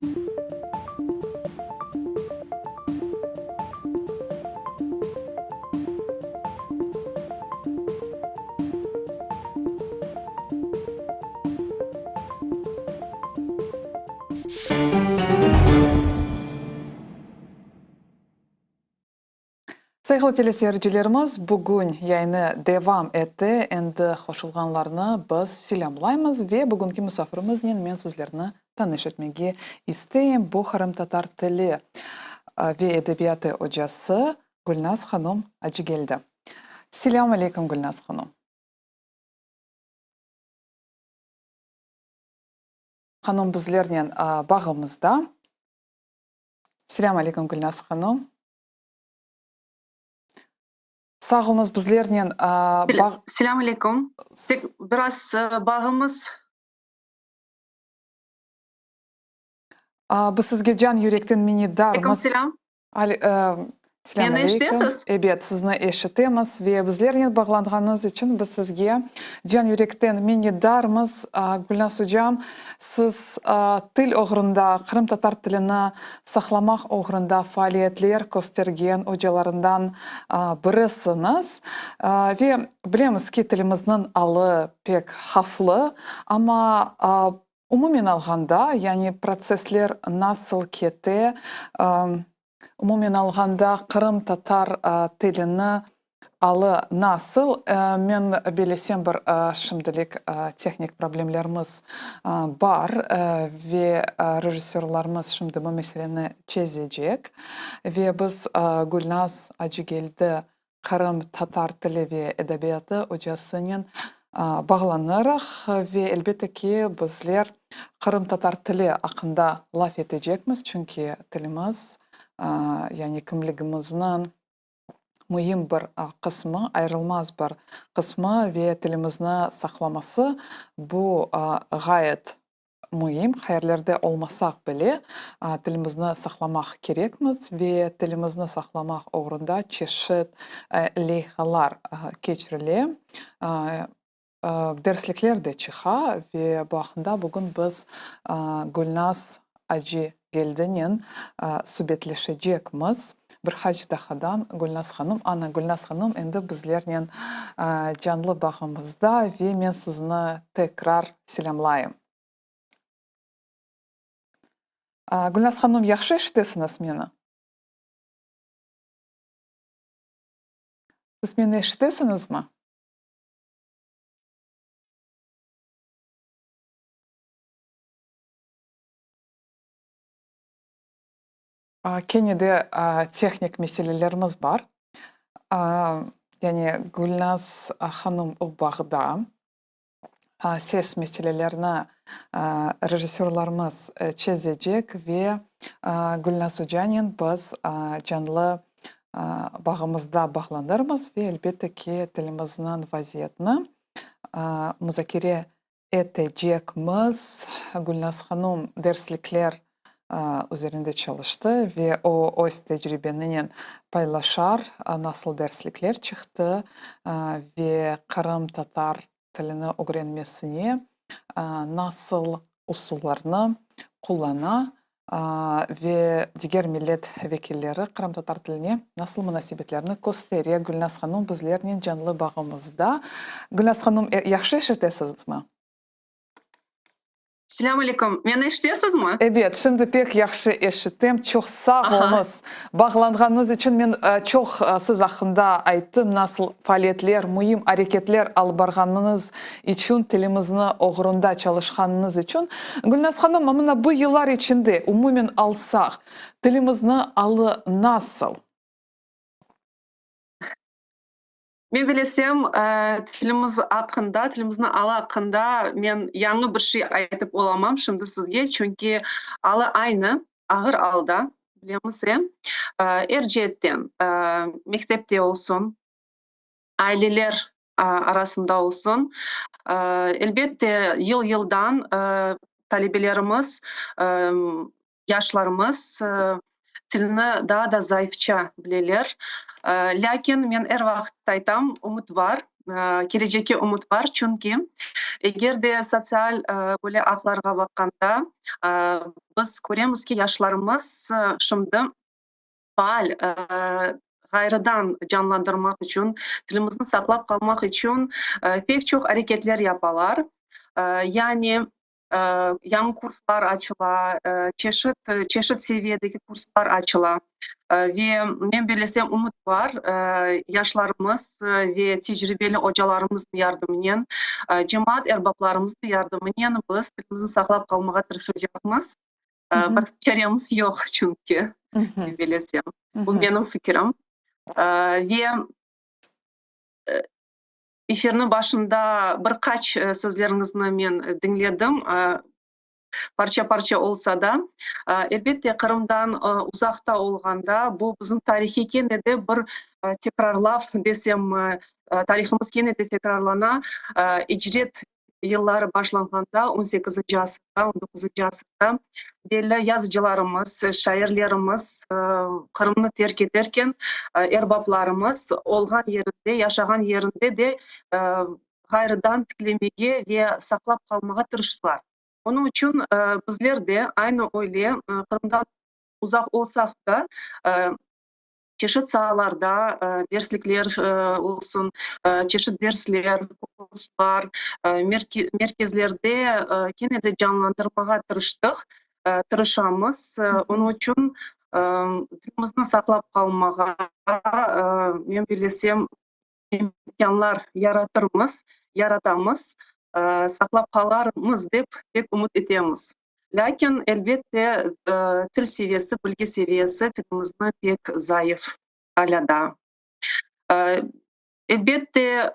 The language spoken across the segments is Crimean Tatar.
Sayğılı teleseyircilerimiz, bugün yayını devam ete. Endi qoşulğanlarnı biz selâmlaymız ve bugünki musafirimiznen men sizlerni tanış etmege isteyim. Bu qırımtatar tili ve edebiyatı ocası Gülnaz hanım Acıgeldi. Selâm aleyküm, Gülnaz hanım. Hanım bizlernen bağımızda. Selâm aleyküm, Gülnaz hanım. Sağ oluñız, bizlernen bağ... Selâm aleyküm. Tek biraz bağımız... Biz sizge can yürekten minnetdarmız. Aleyküm selâm. Selâm Meni aleyküm. eşitesiz? Ebet, sizni eşitemiz ve bizlernen bağlanğanıñız içün biz sizge can yürekten minnetdarmız. Gülnaz ocam, siz til oğrunda, qırımtatar tilini saqlamaq oğrunda faaliyetler köstergen ocalarından birisiñiz. Ve bilemiz ki, tilimizniñ alı pek havflı, amma umumen alğanda, yani protsessler nasıl kete, Umumen alğanda, qırımtatar tilini alı nasıl? Men belesem, bir şimdilik tehnik problemlerimiz bar ve rejissörlarımız şimdi bu meseleni çezecek. Ve biz Gülnaz Acıgeldi qırımtatar tili ve edebiyatı ocasınen bağlanırıq ve, elbette ki, bizler qırımtatar tili aqqında laf etecekmiz, çünki tilimiz, yani kimligimizniñ müim bir qısmı, ayırılmaz bir qısmı ve tilimizni saqlaması bu ğayet Müim, qayerlerde olmasaq bile, tilimizni saqlamaq kerekmiz ve tilimizni saqlamaq oğrunda çeşit leyhalar keçirile, derslikler de çıqa ve bu aqqında bugün biz Gülnaz Acıgeldinen subetleşecekmiz. Bir qaç daqadan Gülnaz hanım, ana, Gülnaz hanım endi bizlernen canlı bağımızda ve men sizni tekrar selâmlayım. Gülnaz hanım, yahşı eşitesiñiz meni? Siz meni eşitesiñizmi? Kene de tehnik meselelerimiz bar. Yani Gülnaz hanım o bağda. Ses meselelerini rejissörlarımız çezecek ve Gülnaz ocanen biz canlı bağımızda bağlanırmız ve elbette ki, tilimizniñ vaziyetini muzakere etecekmiz. Gülnaz hanım derslikler üzerinde çalıştı ve o öz tecribeninen paylaşar, nasıl derslikler çıqtı ve qırımtatar tilini ögrenmesine nasıl usullarnı qullana ve diger millet vekilleri qırımtatar tiline nasıl munasebetlerini köstere. Gülnaz hanım bizlernen canlı bağımızda. Gülnaz hanım, yahşı eşitesizmi? Selâm aleyküm. Meni eşitesizmi? Ebet, şimdi pek yahşı eşitem. Çoq sağ oluñız. Bağlanğanıñız içün men çoq siz aqqında ayttım, nasıl faaliyetler, müim areketler alıp barğanıñız içün, tilimizni oğrunda çalışqanıñız içün. Gülnaz hanım, mına bu yıllar içinde, umumen alsaq, tilimizni alı nasıl? Men bilesem, tilimiz aqqında, tilimizniñ alı aqqında men yañı bir şey aytıp olamam şimdi sizge, çünki alı aynı, ağır alda, bilemiz, e. Er ceetten, mektepte olsun, aileler arasında olsun, elbette, yıl-yıldan talebelerimiz, Yaşlarımız tilni daa da zayıfça bileler. Lâkin men er vaqıt aytam, ümüt var. Kelecekke ümüt bar, çünki eger de sotsial böyle ağlarğa baqqanda, biz köremiz ki, yaşlarımız şimdi faal ğayrıdan canlandırmaq içün, tilimizni saqlap qalmaq içün pek çoq areketler yapalar. Yani yañı kurslar açıla, çeşit, çeşit seviyedeki kurslar açıla. Ve men bellesem, ümüt bar, yaşlarımız ve tecribeli ocalarımıznıñ yardımınen, cemaat erbaplarımıznıñ yardımınen biz tilimizni saqlap qalmağa tırışacaqmız. Başqa çaremiz yoq çünki, men bellesem. Bu menim fikirim. Ve efirniñ başında bir qaç sözleriñizni men diñledim, parça-parça olsa da. Elbette, Qırımdan uzaqta olğanda, bu bizim tarihiy kene de bir tekrarlav desemmi, tarihımız kene de tekrarlana. İcret yılları başlanğanda, on sekizinci asırda, on doquzıncı asırda belli yazıcılarımız, şairlerimiz Qırımnı terk eterken, erbaplarımız olğan yerinde, yaşağan yerinde de ğayrıdan tiklemege ve saqlap qalmağa tırıştılar. Onıñ içün bizler de aynı öyle Qırımdan uzaq olsaq da, çeşit saalarda derslikler olsun, çeşit dersler, kurslar, merkezlerde kene de canlandırmağa tırıştıq, tırışamız. Onıñ içün tilimizni saqlap qalmağa, men bellesem, imkânlar yaratırmız, yaratamız, saqlap qalarmız dep pek ümüt etemiz. Lâkin, elbette, til seviyesi, bilgi seviyesi tilimizni pek zayıf alâ daa. Elbette,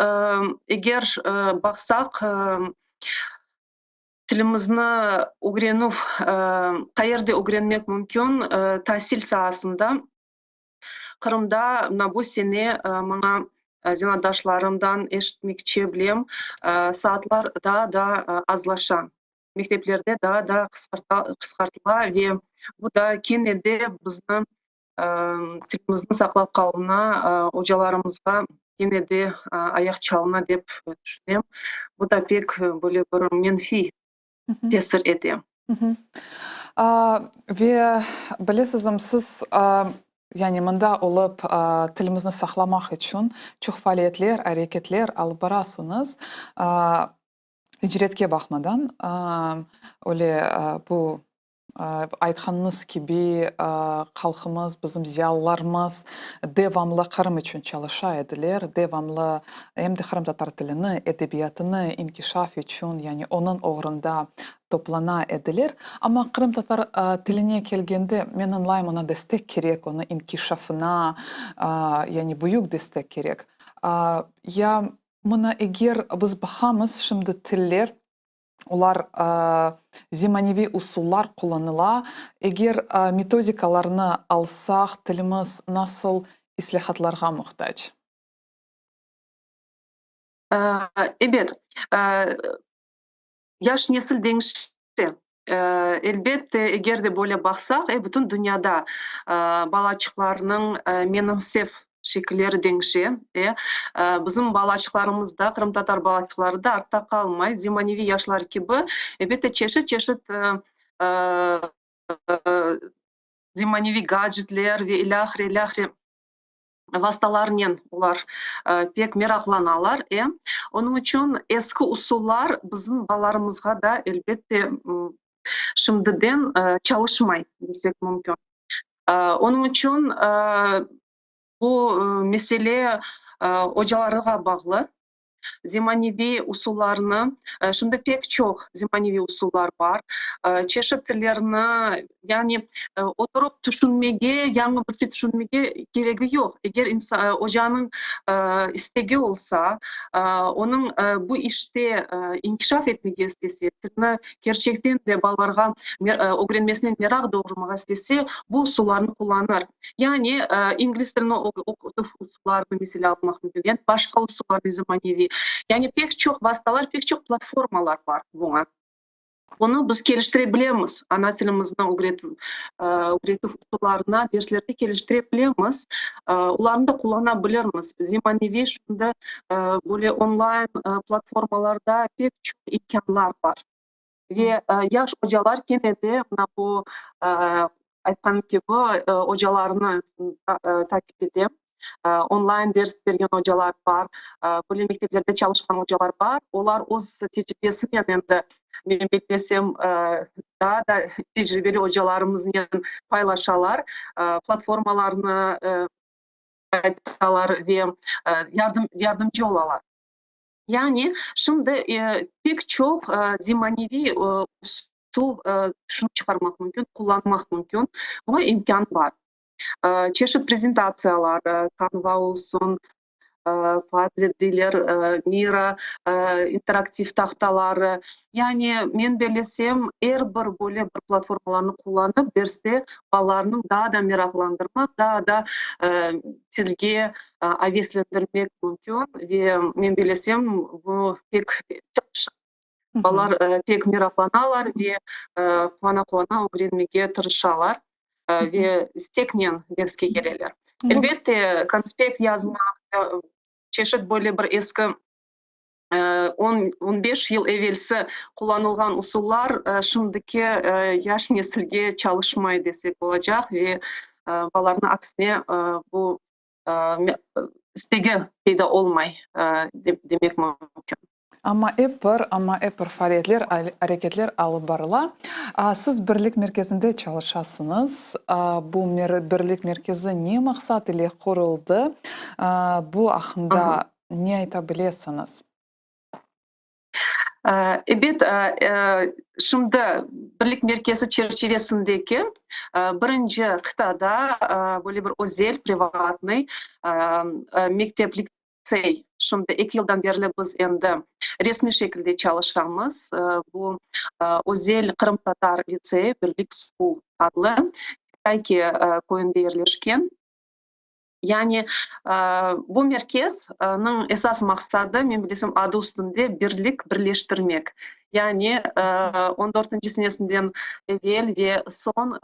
eger baqsaq, tilimizni ögrenüv, qayerde ögrenmek mümkün, tasil saasında Qırımda mına bu sene maña zenaatdaşlarımdan eşitmekçe bilem, saatlar daa da azlaşa, mekteplerde daa da qısqartıla ve bu da kene de bizni tilimizni saqlap qaluvına, ocalarımızğa kene de ayaq çalına dep tüşünem. Bu da pek böyle bir menfiy tesir ete. Ve bilesizmi, siz, yani mında olıp, tilimizni saqlamaq içün çoq faaliyetler, areketler alıp barasıñız. İcretke baqmadan, öyle bu aytqanıñız kibi, halqımız, bizim ziyalılarımız devamlı Qırım içün çalışa ediler, devamlı em de qırımtatar tilini, edebiyatını inkişaf içün, yani onıñ oğrunda toplana ediler. Amma qırımtatar tiline kelgende, men añlayım, oña destek kerek, onıñ inkişafına, yani büyük destek kerek. Ya mına eger biz baqamız, şimdi tiller, olar zemaneviy usullar qullanıla, eger metodikalarnı alsaq, tilimiz nasıl islâhatlarğa muhtac? Ebet, yaş nesil deñişti. Elbette, eger de böyle baqsaq, bütün dünyada balaçıqlarnıñ menimsev şekilleri deñişe. Bizim balaçıqlarımız da, qırımtatar balaçıqları da artta qalmay. Zemaneviy yaşlar kibi, elbette, çeşit-çeşit zemaneviy gadjetler ve ilâhre, ilâhre vastalarnen olar pek meraqlanalar. Onıñ içün eski usullar bizim balalarımızğa da, elbette, şimdiden çalışmay desek mümkün. Onıñ içün bu mesele ocalarğa bağlı. Zemaneviy usullarnı, şimdi pek çoq zemaneviy usullar bar, çeşit tillerni, yani oturıp tüşünmege, yañı bir şey tüşünmege keregi yoq. Eger ocanıñ istegi olsa, onıñ bu işte inkişaf etmege istese, tilni kerçekten de balalarğa ögrenmesine meraq doğurmağa istese, bu usullarnı qullanır. Yani ingliz tilini oqutuv usullarını, meselâ, almaq mümkün, yani başqa usullarnı, zemaneviy. Yani pek çoq vastalar, pek çoq platformalar bar buña. Bunı biz keliştire bilemiz, ana tilimizni ögretüv usullarını derslerde keliştire bilemiz, olarnı da qullana bilirmiz. Zemaneviy şimdi böyle onlayn platformalarda pek çoq imkânlar bar. Ve yaş ocalar kene de mına bu aytqanım kibi ocalarnı takip etem. Onlayn ders bergen ocalar bar, böyle mekteplerde çalışqan ocalar bar. Olar öz tecribesinen endi, men beklesem, daa da tecribeli ocalarımıznen paylaşalar, platformalarnı aytalar ve yardım yardımcı olalar. Yani şimdi pek çoq zemaneviy usul tüşünip çıqarmaq mümkün, qullanmaq mümkün, buña imkân bar. Çeşit prezentatsiyalar, Canva olsun, Padlet deyler, Miro interaktiv tahtaları. Yani men bellesem, er bir böyle bir platformalarnı qullanıp, derste balalarnı daa da meraqlandırmaq, daa da tilge aveslendirmek mümkün ve men bellesem, bu pek çalışa. Balalar pek meraqlanalar ve quvana-quvana ögrenmege tırışalar ve isteknen derske keleler. Elbette, konspekt yazmaq, çeşit böyle bir eski on, 15 yıl evelsi qullanılğan usullar şimdiki yaş nesilge çalışmay desek olacaq ve balalarnıñ aksine bu istegi peyda olmay dep demek mümkün. Amma ep bir, amma ep bir faaliyetler, areketler alıp barıla. Siz Birlik merkezinde çalışasıñız. Bu Birlik merkezi ne maqsat ile quruldı? Bu aqqında ne ayta bilesiñiz? Ebet, şimdi Birlik merkezi çerçivesindeki birinci qıtada böyle bir özel, privatnıy, mektep, litsey. Şimdi eki yıldan berli biz endi resmiy şekilde çalışamız. Bu özel qırımtatar litseyi, Birlik School adlı, Çayki köyünde yerleşken. Yani bu merkezniñ esas maqsadı, men bilesem, adı üstünde, birlik, birleştirmek. Yani on dörtünci senesinden evel ve soñ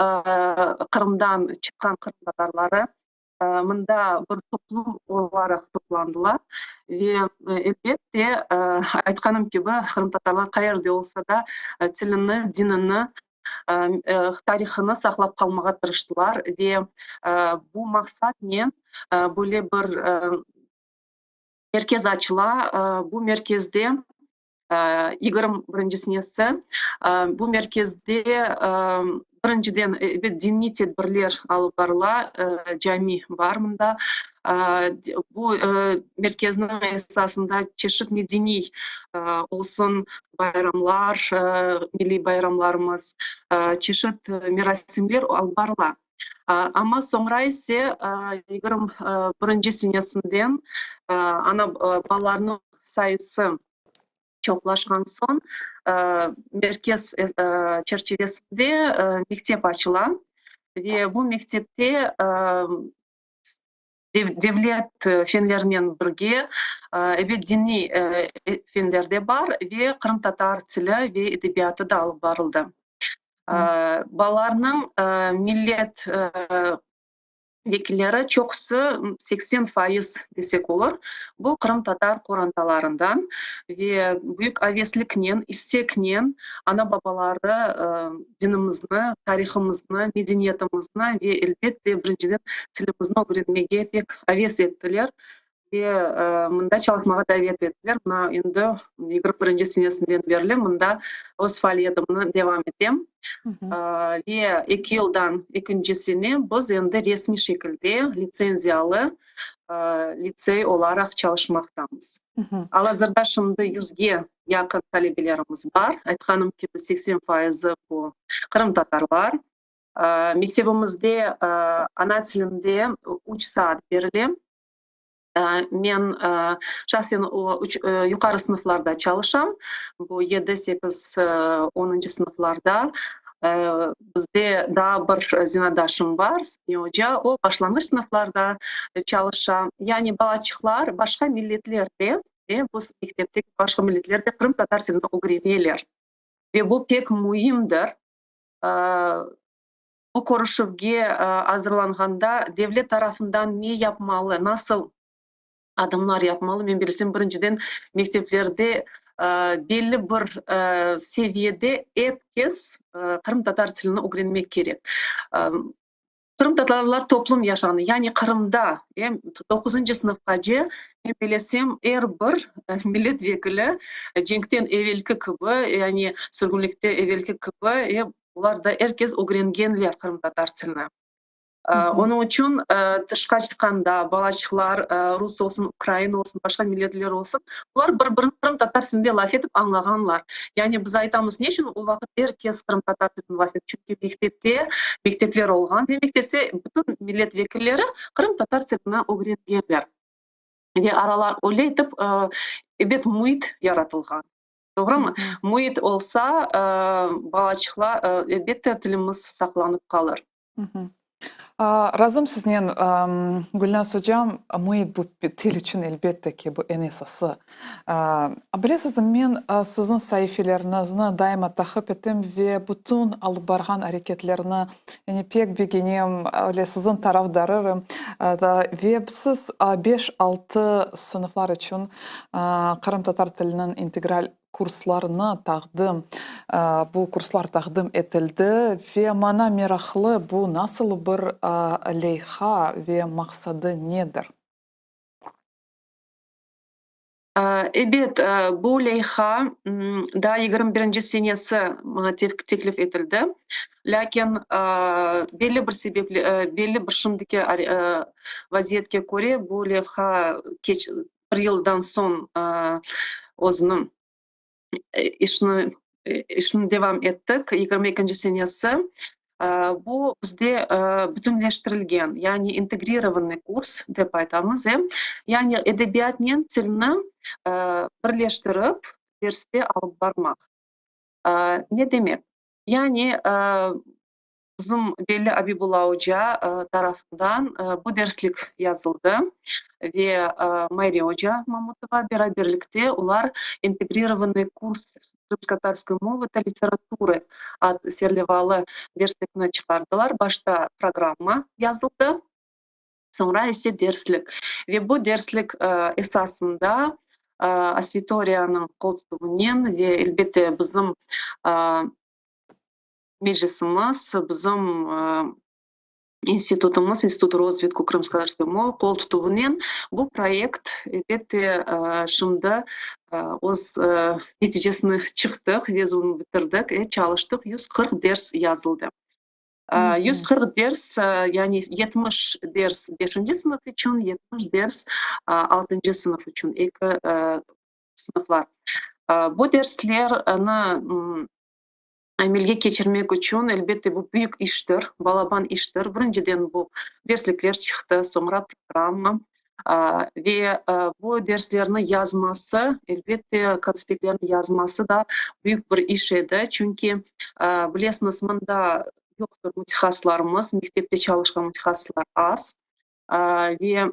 Qırımdan çıqqan qırımtatarları mında bir toplum olaraq toplandılar. Ve, elbette, aytqanım kibi, qırımtatarlar qayerde olsa da, tilini, dinini, tarihını saqlap qalmağa tırıştılar ve bu maqsatnen böyle bir merkez açıla. Bu merkezde 21-nci senesi bu merkezde birinciden, ebet, diniy tedbirler alıp barıla, cami bar mında. Bu merkezniñ esasında çeşit medeniy olsun bayramlar, milliy bayramlarımız, çeşit merasimler alıp barıla. Amma soñra ise 21-nci senesinden ana balalarnıñ sayısı çoqlaşqan soñ merkez çerçivesinde mektep açıla ve bu mektepte devlet fenlerinen birge, ebet, diniy fenler de bar ve qırımtatar tili ve edebiyatı da alıp barıldı. Balalarnıñ millet vekilleri çoqusı, 80% desek olur, bu qırımtatar qorantalarından ve büyük avesliknen, isteknen ana-babaları dinimizni, tarihımıznı, medeniyetimizni ve, elbette, birinciden tilimizni ögrenmege pek aves ettiler ve mında çalışmağa davet ettiler. Mına endi 21-nci senesinden berli mında öz faaliyetimni devam etem. Ve eki yıldan ekinci sene biz endi resmiy şekilde litsenziyalı litsey olaraq çalışmaqtamız. Al-azırda şimdi 100-ge yaqın talebelerimiz bar. Aytqanım kibi, 80 fayızı bu qırımtatarlar. Mektebimizde ana tilinde üç saat berile. Men şahsen o üç yuqarı sınıflarda çalışam. Bu yedi, sekiz, onıncı sınıflarda. Bizde daa bir zenaatdaşım bar, Saniye oca, o başlanğıç sınıflarda çalışa. Yani balaçıqlar başqa milletler de, bu mektepteki başqa milletler de qırımtatar tilini ögreneler. Ve bu pek müimdir. Bu körüşüvge azırlanğanda devlet tarafından ne yapmalı, nasıl adımlar yapmalı, men bilsem, birinciden mekteplerde belli bir seviyede ep kes qırımtatar tilini ögrenmek kerek. Qırımtatarlar toplum yaşağanı, yani Qırımda, doquzıncı sınıfqace, men bilesem, er bir millet vekili cenkten evelki kibi, yani sürgünlikte evelki kibi, olar da er kes ögrengenler qırımtatar tilini. Onıñ içün tışqa çıqqanda balaçıqlar, rus olsun, ukrain olsun, başqa milletler olsun, olar bir-birini qırımtatar tilinde laf etip añlağanlar. Yani biz aytamız, ne içün o vaqıt er kes qırımtatar tilinde laf etti? Çünki mektepte, mektepler olğan ve mektepte bütün millet vekilleri qırımtatar tilini ögrengenler. Ve aralar öyle etip, ebet, müit yaratılğan. Doğrumı? Müit olsa, balaçıqlar, elbette, tilimiz saqlanıp qalır. Razım siznen, Gülnaz ocam, müit bu til içün, elbette ki, bu eñ esası. Bilesiz, men siziñ saifeleriñizni daima taqip etem ve bütün alıp barğan areketlerni, yani pek begenem, öyle siziñ tarafdarırım. Ve siz beş-altı sınıflar içün qırımtatar tiliniñ integral kurslarnı taqdim, bu kurslar taqdim etildi ve maña meraqlı, bu nasıl bir leyha ve maqsadı nedir? Ebet, bu leyha daa 21-nci senesi maña teklif etildi. Lâkin belli bir sebeple, belli bir şimdiki vaziyetke köre bu levha keç, bir yıldan soñ özüniñ işini işini devam ettik, 22-nci senesi. Bu bizde bütünleştirilgen, yani integrirovannıy kurs dep aytamız, e, yani edebiyatnen tilni birleştirip derste alıp barmaq. Ne demek? Yani bizim belli Abibulla oca tarafından bu derslik yazıldı ve Mayre oca Mamutova beraberlikte olar İntegrirovannıy kurs krımskotatarskoy movı ta literaturı ad serlevalı derslikni çıqardılar. Başta programma yazıldı, soñra ise derslik. Ve bu derslik esasında Osvetoriyanıñ qoltutuvınen ve, elbette, bizim Meclisimiz, bizim institutımız, İnstitut rozvitku krımskotatarskoy mova qol tutuvınen bu proyekt, elbette, şimdi öz neticesini çıqtıq, vezunı bitirdik, çalıştıq, 140 ders yazıldı. 140 ders, yani 70 ders beşinci sınıf içün, 70 ders altıncı sınıf içün, eki sınıflar. Bu derslerni amelge keçirmek içün, elbette, bu büyük iştir, balaban iştir. Birinciden bu derslikler çıqtı, soñra programma ve bu derslerni yazması, elbette, konspektlerni yazması da büyük bir iş edi. Çünki, bilesiñiz, mında yoqtır mütehassıslarımız, mektepte çalışqan mütehassıslar az ve,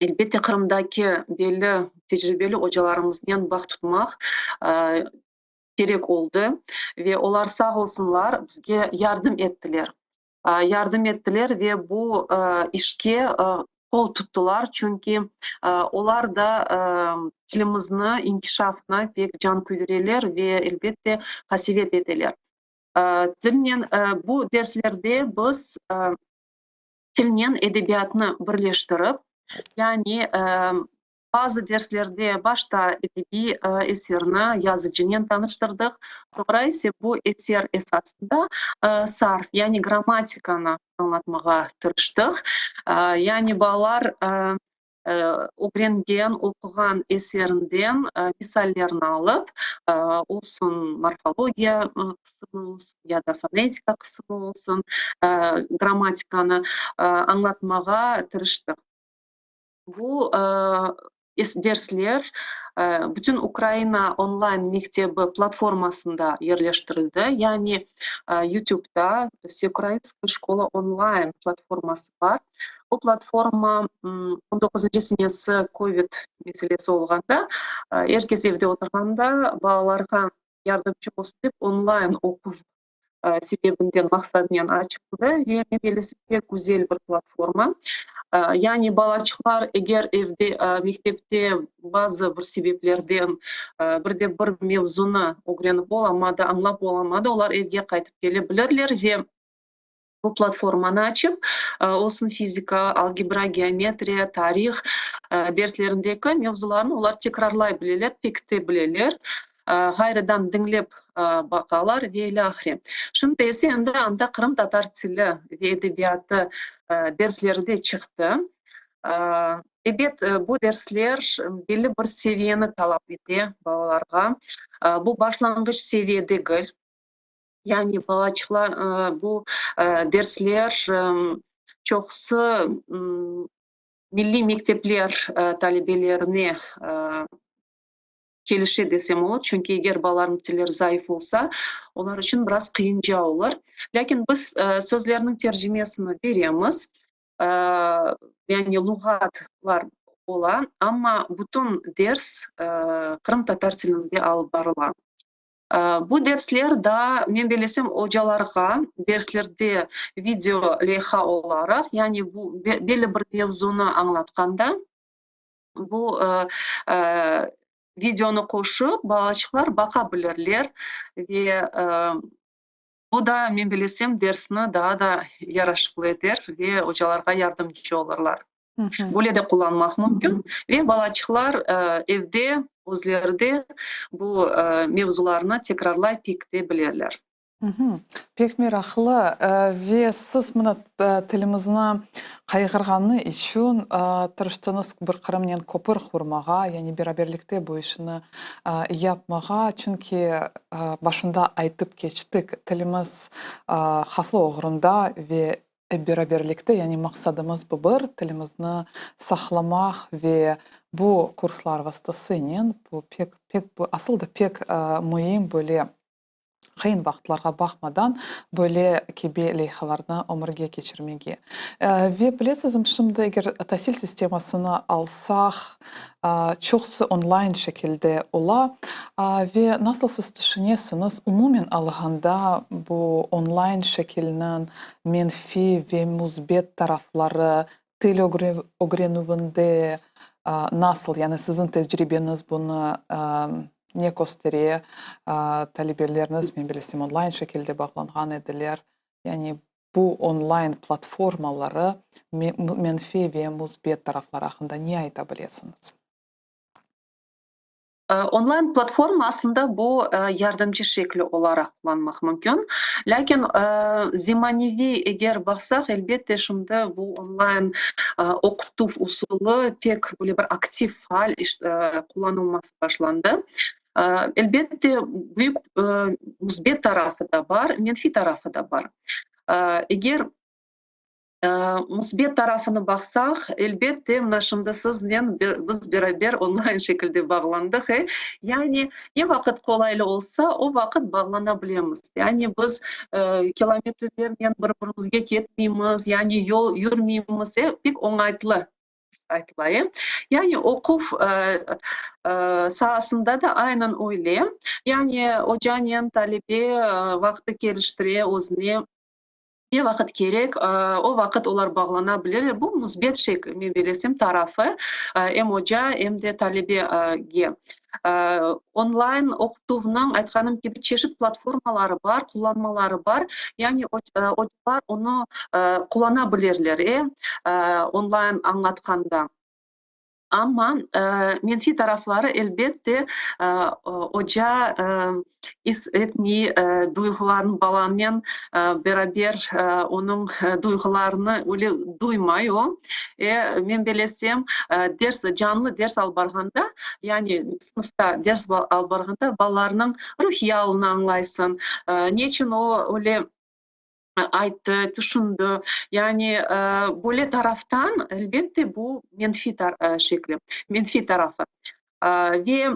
elbette, Qırımdaki belli tecribeli ocalarımıznen bağ tutmaq kerek oldı ve olar sağ olsunlar, bizge yardım ettiler. Yardım ettiler ve bu işke qol tuttılar, çünki olar da tilimizni inkişafına pek can küydüreler ve, elbette, qasevet eteler. Tilnen bu derslerde biz tilnen edebiyatnı birleştirip, yani Bazı derslerde başta edebiy eserni yazıcınen tanıştırdıq, soñra ise bu eser esasında sarf, yani grammatikanı añlatmağa tırıştıq. Yani balalar ögrengen, oquğan eserinden misallerni alıp, olsun morfologiya qısımı olsun ya da fonetika qısımı olsun, grammatikanı añlatmağa tırıştıq. Bu dersler bütün Ukraina onlayn mektebi platformasında yerleştirildi, yani YouTubeda Vseukrainskaya şkola onlayn platforması bar. Bu platforma 19-ncı senesi kovid meselesi olğanda, er kes evde oturğanda, balalarğa. yardımcı olsun dep onlayn oquv sebebinden maqsadınen açıldı ve men bellesem pek güzel bir platforma. Yani balaçıqlar eger evde, mektepte bazı bir sebeplerden bir de bir mevzunı ögrenip olamadı, añlap olamadı, olar evge qaytıp kele bilirler ve bu platformanı açıp, olsun fizika, algebra, geometriya, tarih derslerindeki mevzularnı olar tekrarlay bileler, pekite bileler, ğayrıdan diñlep baqalar ve ilâhre. Şimdi ise endi anda qırımtatar tili ve edebiyatı dersleri de çıqtı. Ebet, bu dersler belli bir seviyeni talap ete balalarğa. Bu başlanğıç seviye degil. Yani balaçıqlar bu dersler çoqusı milliy mektepler talebelerine kelişe desem olur, çünki eger balalarnıñ tilleri zayıf olsa, olar içün biraz qıyınca olur. Lâkin biz sözlerniñ tercimesini beremiz, yani luğatlar ola, amma bütün ders qırımtatar tilinde alıp barıla. Bu dersler daa, men bellesem, ocalarğa derslerde video leyha olaraq, yani bu belli bir mevzunı añlatqanda, bu videonı qoşıp, balaçıqlar baqa bilirler ve bu da, men bellesem, dersni daa da yaraşıqlı eter ve ocalarğa yardımcı olurlar. Böyle de qullanmaq mümkün ve balaçıqlar evde özleri de bu mevzularnı tekrarlay pekite bilirler. Pek meraqlı. Ve siz mına tilimizni qayğırğanı içün tırıştıñız bir Qırımnen köpür qurmağa, yani beraberlikte bu işni yapmağa, çünki başında aytıp keçtik, tilimiz havflı oğrunda ve Ep beraberlikte, yani maqsadımız bu bir, tilimizni saqlamaq ve bu kurslar vastasınen, bu pek, pek, bu asıl da pek müim böyle qıyın vaqıtlarğa baqmadan böyle kibi leyhalarnı ömürge keçirmege. Ve bilesizmi, şimdi eger tasil sistemasını alsaq, çoqusı onlayn şekilde ola. Ve nasıl siz tüşünesiñiz, umumen alğanda bu onlayn şekilniñ menfiy ve müsbet tarafları til ögrenüvinde nasıl, yani siziñ tecribeñiz bunı ne köstere, talebelerniz, men bilesem, onlayn şekilde bağlanğan ediler, yani bu onlayn platformaları menfiy ve müsbet tarafları aqqında ne ayta bilesiñiz? Onlayn platforma aslında bu yardımcı şekli olaraq qullanmaq mümkün. Lâkin zemaneviy eger baqsaq, elbette, şimdi bu onlayn oqutuv usulı pek böyle bir aktiv, faal qullanılması başlandı. Elbette, büyük müsbet tarafı da bar, menfiy tarafı da bar. Eger Müsbet tarafını baqsaq, elbette, mına şimdi siznen biz beraber onlayn şekilde bağlandıq, e. Yani, ne vaqıt qolaylı olsa, o vaqıt bağlana bilemiz. Yani, biz kilometrlernen bir-birimizge ketmeymiz, yani yol yürmeymiz, e, pek oñaytlı aytıla, e. Yani, oquv saasında da aynen öyle. Yani, ocanen talebe vaqtı keliştire özüne. Ne vaqıt kerek, o vaqıt olar bağlana bilirler. Bu müsbet şekil, men bellesem, tarafı, em oca, em de talebege. Onlayn oqutuvnıñ, aytqanım kibi, çeşit platformaları bar, qullanmaları bar. Yani ocalar onı qullana bilirler, e, onlayn añlatqanda. Amma menfiy tarafları, elbette, oca is etmey duyğularını balanen beraber onıñ duyğularını öyle duymay o. E, men belesem, ders, canlı ders alıp barğanda, yani sınıfta ders alıp barğanda balalarnıñ ruhiy alını añlaysıñ, neçün o öyle ayttı, tüşündi. Yani böyle taraftan, elbette, bu menfiy şekli, menfiy tarafı. Ve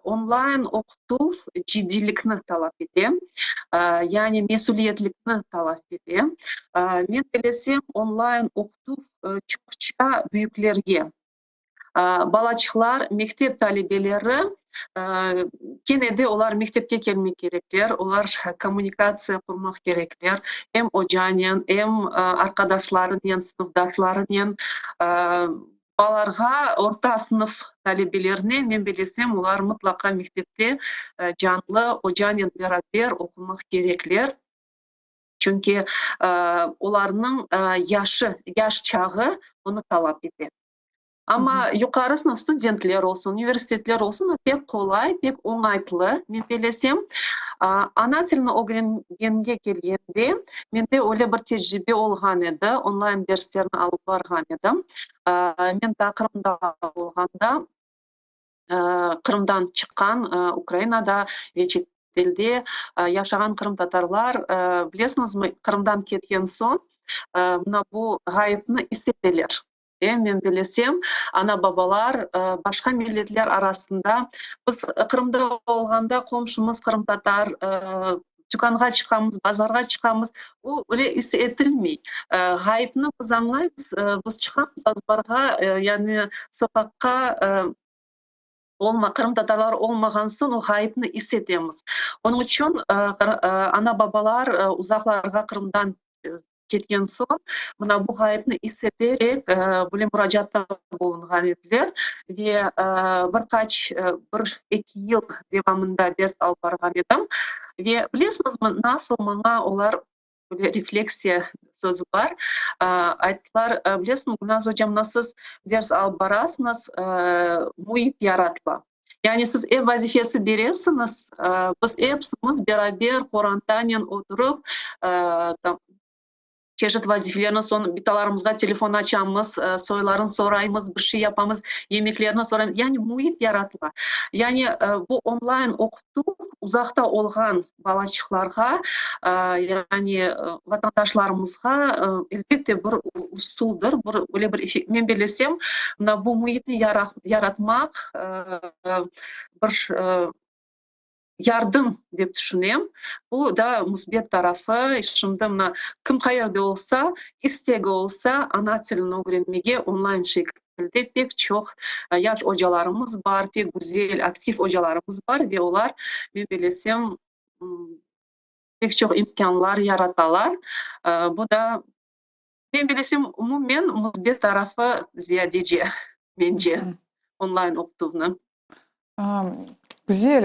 onlayn oqutuv ciddiylikni talap ete, yani mesüliyetlikni talap ete. Men bellesem, onlayn oqutuv çoqça büyüklerge, balaçıqlar, mektep talebeleri. Kene de olar mektepke kelmek kerekler, olar kommunikatsiya qurmaq kerekler, em ocanen, em arqadaşlarınen, sınıfdaşlarınen. Balalarğa, orta sınıf talebelerine, men belesem, olar mıtlaqa mektepte canlı ocanen beraber oqumaq kerekler. Çünki olarnıñ yaşı, yaş çağı bunı talap ete. Amma yuqarı sınıf studentler olsun, universitetler olsun, o pek qolay, pek oñaytlı, men belesem. Ana tilini ögrengenge kelgende, mende öyle bir tecribe olğan edi, onlayn derslerni alıp barğan edim. Men daa Qırımda olğanda, Qırımdan çıqqan, Ukrainada ve çetelde yaşağan qırımtatarlar, bilesiñizmi, Qırımdan ketken soñ, mına bu ğayıpnı is eteler. Men bilesem, ana-babalar başqa milletler arasında, biz Qırımda olğanda qomşumız qırımtatar, tükânğa çıqamız, bazarğa çıqamız, o öyle is etilmey. Ğayıpnı biz añlaymız, biz çıqamız azbarğa, yani soqaqqa, olma, qırımtatarlar olmağan soñ o ğayıpnı is etemiz. Onıñ içün ana-babalar uzaqlarğa Qırımdan ketken soñ, mına bu ğayıpnı is eterek, böyle muracaatta bulunğan ediler ve bir qaç, bir, eki yıl devamında ders alıp barğan edim. Ve bilesiñizmi, nasıl maña olar, böyle refleksiya sözü bar, ayttılar, bilesiñmi, Gülnaz oca, mına siz ders alıp barasıñız, müit yaratıla. Yani siz ev vazifesi beresiñiz, biz epsimiz beraber qorantanen oturıp, çeşit vazifelerni, soñ bitalarımızğa telefon açamız, soylarını soraymız, bir şey yapamız, yemeklerni soraymız. Yani müit yaratıla. Yani bu onlayn oqutuv uzaqta olğan balaçıqlarğa, yani vatandaşlarımızğa, elbette, bir usuldır, bir öyle bir, men bellesem, mına bu müitni yaratmaq bir yardım dep tüşünem. Bu da müsbet tarafı. Şimdi mına kim qayerde olsa, istegi olsa, ana tilini ögrenmege onlayn şekilde pek çoq yaş ocalarımız bar, pek güzel, aktiv ocalarımız bar ve olar, men bellesem, pek çoq imkânlar yaratalar. Bu da, men bellesem, umumen müsbet tarafı ziyadece, mence, onlayn oqutuvnıñ. Güzel.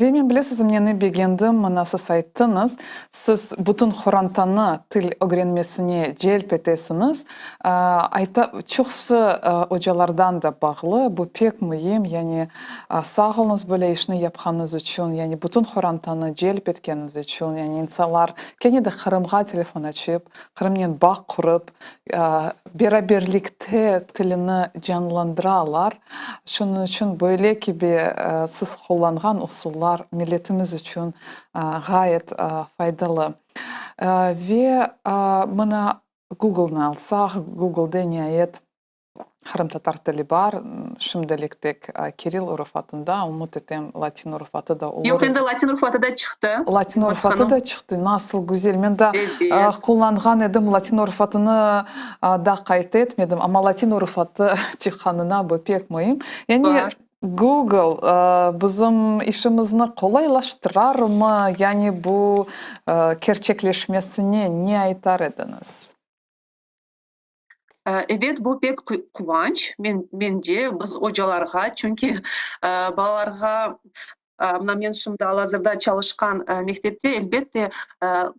Ve men bilesiz, neni begendim, mına siz ayttıñız, siz bütün qorantanı til ögrenmesine celp etesiñiz. Ayta, çoqusı ocalardan da bağlı, bu pek müim, yani sağ oluñız böyle işni yapqanıñız içün, yani bütün qorantanı celp etkeniñiz içün, yani insanlar kene de Qırımğa telefon açıp, Qırımnen bağ qurıp, beraberlikte tilini canlandıralar. Şunıñ içün böyle kibi siz qullanğan usullar milletimiz içün ğayet faydalı. Ve mına Googlenı alsaq, Googlede niayet Qırımtatar tili bar, şimdilik tek kiril urufatında, ümüt etem, latin urufatı da olur. Yoq, endi latin urufatı da çıqtı. Latin urufatı da çıqtı, nasıl güzel. Men daa qullanğan edim latin urufatını, daa qayd etmedim, amma latin urufatı çıqqanına bu pek müim. Yani Google bizim işimizni qolaylaştırarmı, yani bu kerçekleşmesine ne aytar ediñiz? Ebet, bu pek quvanç, men, mence, biz ocalarğa, çünki balalarğa, mına men şimdi al-azırda çalışqan mektepte, elbette,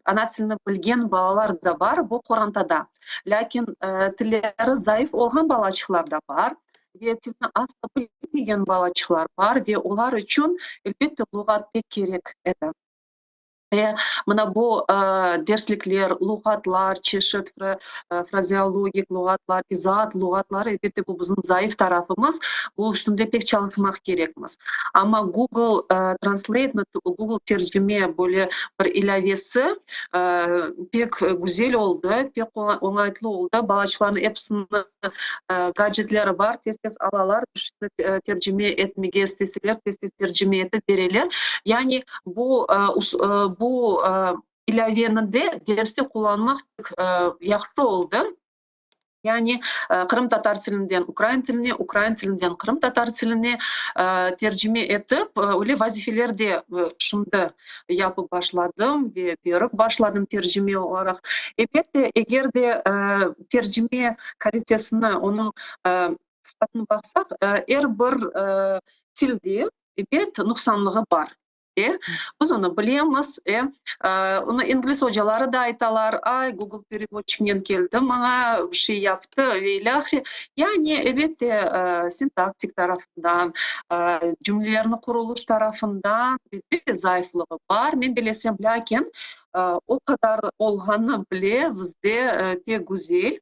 ana tilini bilgen balalar da bar bu qorantada. Lâkin tilleri zayıf olğan balaçıqlar da bar ve tilni asla bilmegen balaçıqlar bar ve olar içün, elbette, luğat pek kerek edi. Ve mına bu derslikler, luğatlar, çeşit frazeologik luğatlar, izaat luğatları, elbette, bu bizim zayıf tarafımız, bu üstünde pek çalışmaq kerekmiz. Amma Google Translate, Google tercime böyle bir ilâvesi pek güzel oldı, pek oñaytlı oldı. Balaçıqlarnıñ episiniñ Gadjetleri bar, tez-tez alalar, bir şeyni tercime etmege isteseler, tez-tez tercime etip bereler. Yani bu bu ilâveni de derste qullanmaq pek yahşı oldı. Yani qırımtatar tilinden ukrain tiline, ukrain tilinden qırımtatar tiline tercime etip, öyle vazifeler de şimdi yapıp başladım ve berip başladım tercime olaraq. Elbette, eger de tercime kalitesini, onıñ sıfatını baqsaq, er bir tilde, ebet, nuqsanlığı bar. E, biz onı bilemiz, e, onı ingliz ocaları da aytalar, ay, Google perevodçiknen keldi maña, bir şey yaptı ve ilâhre. Yani, elbette, sintaktik tarafından, cümlelerniñ quruluş tarafından, elbette, zayıflığı bar, men bilesem, lâkin o qadar olğanı bile bizde pek güzel.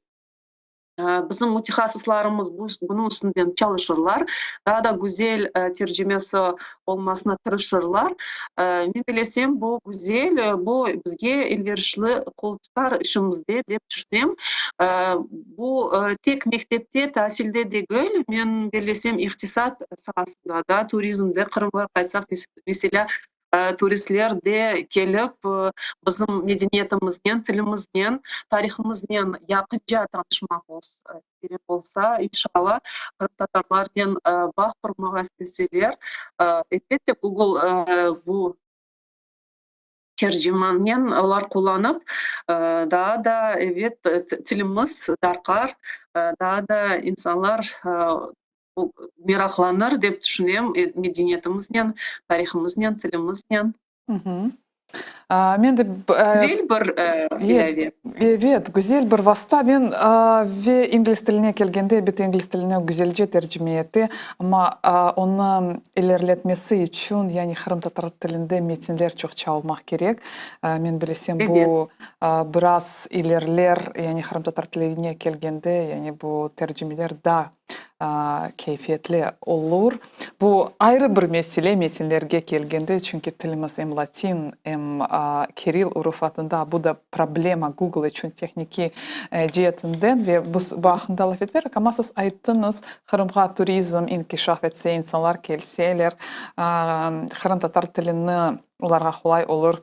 Bizim mütehassıslarımız bu, bunıñ üstünden çalışırlar, daa da güzel tercimesi olmasına tırışırlar. Men bilesem, bu güzel, bu bizge elverişli qol tutar işimizde, dep tüşünem. Bu tek mektepte tasilde degil, men bellesem, iqtisat saasında da, turizmde, Qırımğa qaytsaq, meselâ, Turistler de kelip, bizim medeniyetimiznen, tilimiznen, tarihımıznen yaqınca tanışmaq kerek olsa, inşalla, qırımtatarlarnen bağ qurmağa isteseler, elbette, Google bu tercimannen olar qullanıp, daa da, ebet, tilimiz darqar, daa da insanlar meraqlanır, dep tüşünem, medeniyetimiznen, tarihımıznen, tilimiznen. Men de Güzel bir ilâve. Evet, güzel bir vasta. Men ve ingliz tiline kelgende, elbette, ingliz tiline güzelce tercime ete, amma onı ilerletmesi içün, yani qırımtatar tilinde metinler çoqça olmaq kerek. Men bilesem, bu biraz ilerler, yani qırımtatar tiline kelgende, yani bu tercimeler daa keyfiyetli olur. Bu ayrı bir mesele metinlerge kelgende, çünki tilimiz em latin, em kiril urufatında, bu da problema Google içün tehnikiy ceetinden ve biz bu aqqında laf eterik, amma siz ayttıñız, Qırımğa turizm inkişaf etse, insanlar kelseler, qırımtatar tilini olarğa qolay olur.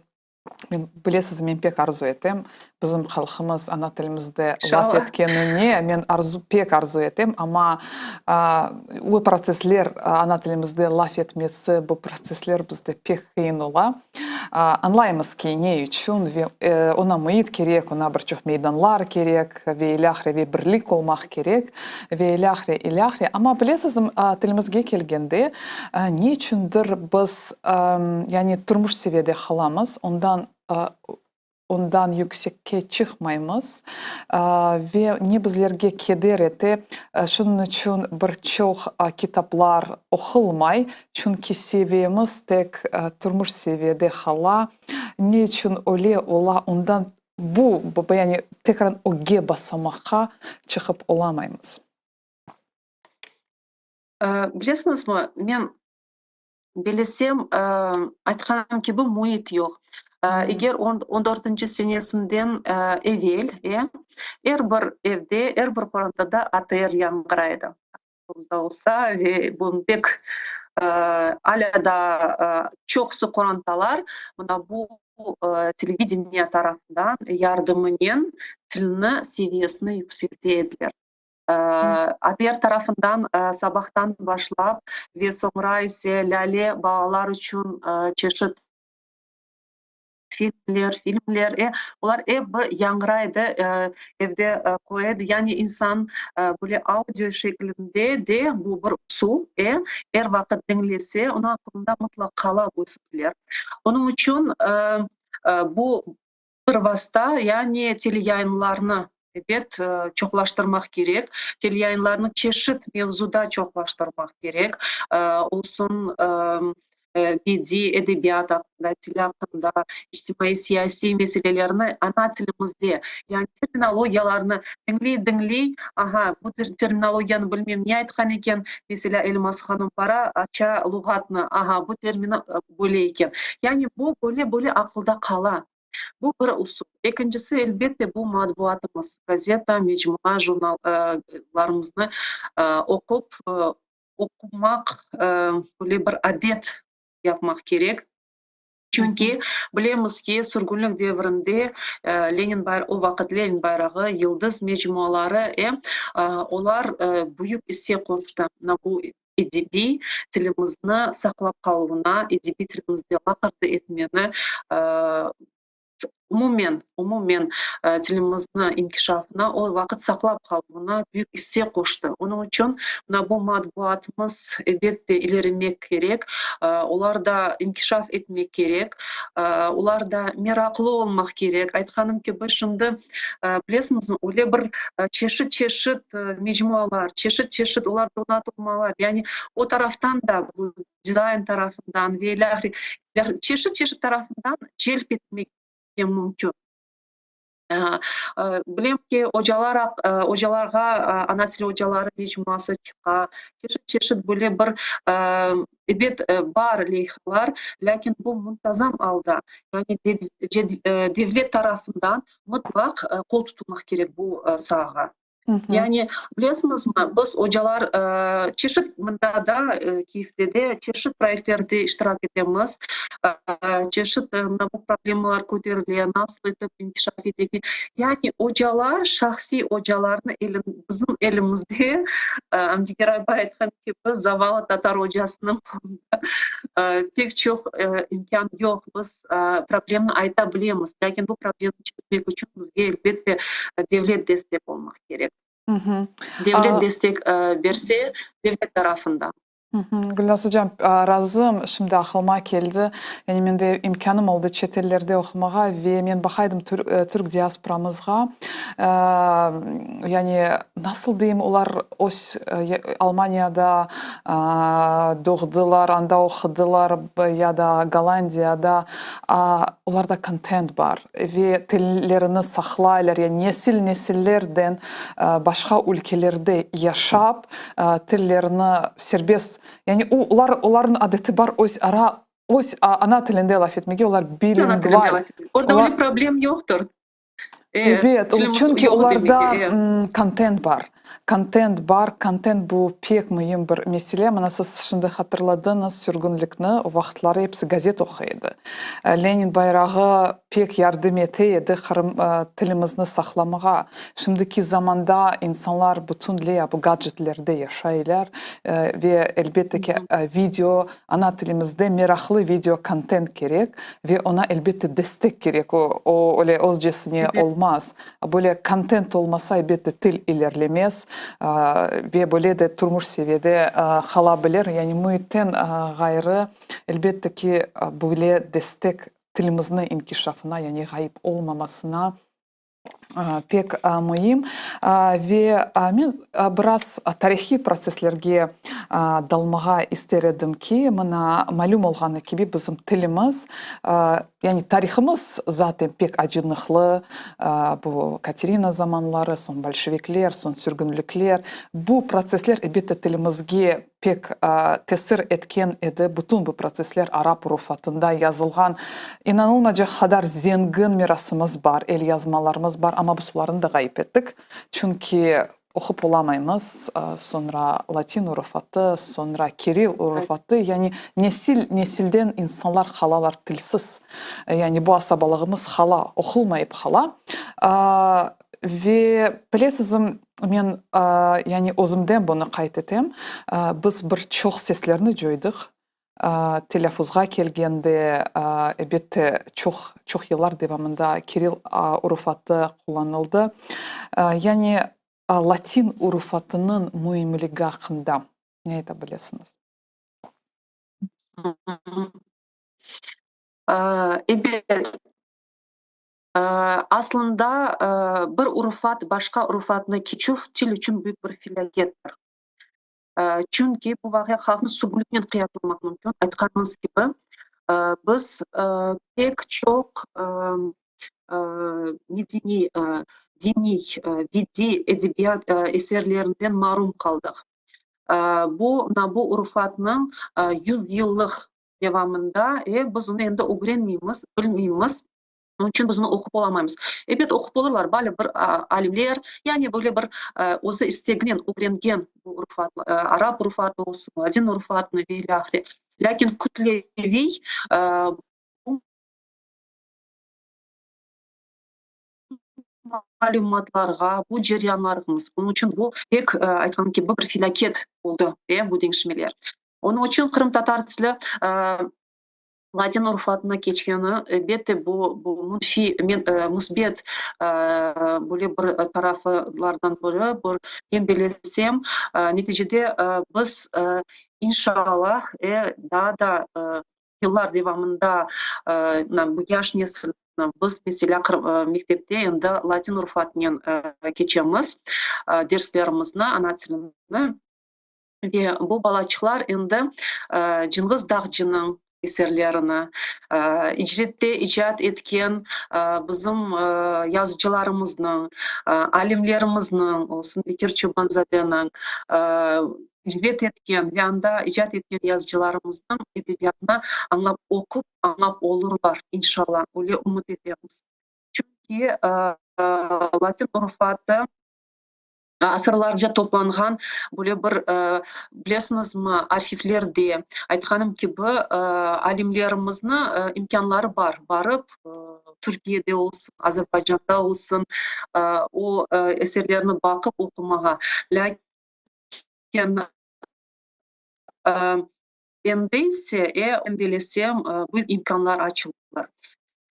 Men, bilesiz, men pek arzu etem, bizim halqımız ana tilimizde laf etkenine, men arzu, pek arzu etem, amma o protsessler, ana tilimizde laf etmesi, bu protsessler bizde pek qıyın ola. Añlaymız ki, ne içün ve oña müit kerek, oña bir çoq meydanlar kerek ve ilâhre, ve birlik olmaq kerek ve ilâhre, ilâhre. Amma bilesiz, tilimizge kelgende, Ne içündir biz, yani turmuş seviyede qalamız, ondan ondan yüksekke çıqmaymız ve ne bizlerge keder ete, şunıñ içün bir çoq kitaplar oqulmay, çünki seviyemiz tek turmuş seviyede qala. Ne içün öyle ola, ondan bu, yani tekrar ögge basamaqqa çıqıp olamaymız. Bilesiñizmi, men bilesem, aytqanım kibi, müit yoq. Eger on dörtünci senesinden evel, er bir evde, er bir qorantada ATR yañğıray edi. Aqlıñızda olsa, ve bu pek alâ daa çoqusı qorantalar mına bu televideniye tarafından yardımınen tilni seviyesini yükselte ediler. ATR tarafından sabahtan başlap ve soñra ise Lâle balalar içün çeşit filmler, filmler, e, olar ep bir yañğıraydı, evde qoya edi. Yani insan böyle audio şeklinde de bu bir usul, e, er vaqıt diñlese, onıñ aqlında mıtlaq qala bu sözler. Onıñ içün bu Bir vasta, yani teleyayınlarnı, ebet, çoqlaştırmaq kerek. Teleyayınlarnı çeşit mevzuda çoqlaştırmaq kerek. Olsun bediiy edebiyat aqqında, til aqqında, içtimaiy-siyasiy meselelerni ana tilimizde, yani terminologiyalarnı diñley-diñley, aha, bu terminologiyanı bilmem ne aytqan eken, meselâ, Elmaz hanım bara, aça luğatnı, aha, bu termin böyle eken. Yani bu böyle-böyle aqılda qala. Bu bir usul. Ekincisi, elbette, bu matbuatımız, gazeta, mecmua, jurnallarımıznı oqup, oqumaq, böyle bir adet yapmaq kerek. Çünki bilemiz ki, sürgünlik devrinde Lenin bayrağı, o vaqıt Lenin bayrağı, Yıldız mecmuaları, olar büyük isse qoştı mına bu edebiy tilimizni saqlap qaluvına, edebiy tilimizde laqırdı etmeni, Umumen, umumen tilimizni inkişafına, o vaqıt saqlap qaluvına büyük isse qoştı. Onıñ içün mına bu matbuatımız, elbette, ilerimek kerek, olar da inkişaf etmek kerek, olar da meraqlı olmaq kerek. Aytqanım kibi, şimdi, bilesiñizmi, öyle bir çeşit-çeşit mecmualar, çeşit-çeşit olar donatılmalar, yani o taraftan da bu dizayn tarafından ve ilâhre, çeşit-çeşit tarafından celp etmege mümkün. Bilem ki, ocalar, ocalarğa ana tili ocaları mecmuası çıqa, çeşit-çeşit böyle bir, ebet, bar leyhalar, lâkin bu muntazam alda, yani devlet tarafından mıtlaq qol tutulmaq kerek bu saağa. Yani, bilesiñizmi, biz, ocalar, çeşit mında da, Kiyevde de çeşit proyektlerde iştirak etemiz, çeşit mına bu problemalar köterile, nasıl etip inkişaf eteke. Yani, ocalar, şahsiy ocalarnı bizim elimizde, Amdi Geraybay aytqan kibi, zavallı tatar ocasınıñ qolunda pek çoq imkân yoq. Biz problemni ayta bilemiz, lâkin bu problemni çezmek içün bizge, elbette, devlet destek olmaq kerek. Devlet destek berse, devlet tarafından. Gülnaz ocam, razım, şimdi aqlıma keldi, yani mende imkânım oldı çet ellerde oqumağa ve men baqaydım türk diasporamızğa, yani nasıl deyim, olar öz Almaniyada doğdılar, anda oqudılar ya da Gollandiyada, olarda kontent bar ve tillerini saqlaylar, yani nesil nesillerden başqa ülkelerde yaşap, tillerini serbest, yani olar, olarnıñ adeti bar öz ara, öz ana tilinde laf etmege, olar bilingval. Orada öyle problem yoqtır. Ebet, çünki olarda kontent bar. Kontent bar, kontent bu pek müim bir mesele. Mına siz şimdi hatırladıñız sürgünlikni, o vaqıtları episi gazet oquy edi. Lenin bayrağı pek yardım ete edi qırım tilimizni saqlamağa. Şimdiki zamanda insanlar bütünley bu gadjetlerde yaşaylar ve elbette ki, video, ana tilimizde meraqlı video kontent kerek ve oña elbette destek kerek, o, o öyle özcesine olmaz. Böyle kontent olmasa, elbette, til ilerlemez ve böyle de turmuş seviyede qala bilir. Yani müitten ğayrı, elbette ki, böyle destek tilimizni inkişafına, yani ğayıp olmamasına pek müim. Ve men biraz tarihiy protsesslerge dalmağa ister edim ki, mına, malüm olğanı kibi, bizim tilimiz, yani tarihımız zaten pek acınıqlı, bu Katerina zamanları, soñ bolşevikler, soñ sürgünlikler, bu protsessler, elbette, tilimizge pek tesir etken edi. Bütün bu protsessler arap urufatında yazılğan inanılmaycaq qadar zengin mirasımız bar, elyazmalarımız bar, amma biz olarnı da ğayıp ettik. Çünki oqup olamaymız, soñra latin urufatı, soñra kiril urufatı, yani nesil nesilden insanlar qalalar tilsiz, yani bu asabalığımız qala, oqulmayıp qala. Ve bilesizmi, Men, yani özümden bunı qayd etem, biz bir çoq seslerni coydıq, telâffuzğa kelgende, elbette, çoq, çoq yıllar devamında kiril urufatı qullanıldı. Yani latin urufatınıñ müimligi aqqında ne ayta bilesiñiz? Ebet. Aslında, bir urufat başqa urufatnı keçüv til içün büyük bir felâkettir. Çünki bu vaqia halqnı sürgünliknen qıyaslamaq mümkün. Aytqanıñız kibi, biz pek çoq medeniy, diniy, bediy edebiyat eserlerinden marum qaldıq. Bu, mına bu urufatnıñ yüzyıllıq devamında, biz onı endi ögrenmeymiz, bilmeymiz. Onıñ içün biz onı oqup olamaymız. Ebet, oqup olurlar, bali bir alimler, yani böyle bir özü isteginen ögrengen bu urufat, arap urufatı olsun, ladin urufatını ve ilâhre. Lâkin kütleviy bu. malümatlarğa, bu ceryanlarımız, onıñ içün bu pek, aytqanım kibi, bir felâket oldı, bu deñişmeler. Onıñ içün qırımtatar tili latin urufatına keçkeni, elbette, bu, bu münfiy, men, müsbet, böyle bir taraflardan biri, bir, men bellesem, neticede biz, inşallah, daa da yıllar devamında bu yaş nesilni biz, meselâ, mektepte endi latin urufatınen keçemiz derslerimizni, ana tilini. Ve bu balaçıqlar endi Cınğız Dağcınıñ eserlerini, icrette icat etken bizim yazıcılarımıznıñ, alimlerimizniñ, olsun Bekir Çobanzadeniñ, icret etken ve anda icat etken yazıcılarımıznıñ edebiyatını añlap, oqup añlap olurlar, inşallah, öyle ümüt etemiz. Çünki latin urufatı asırlarca toplanğan böyle bir, bilesiñizmi, arhivlerde, aytqanım kibi, alimlerimizni imkânları bar, barıp, Türkiyede olsun, Azerbaycanda olsun, o eserlerni baqıp oqumağa. Lâkin endi ise, men bellesem, büyük imkânlar açılır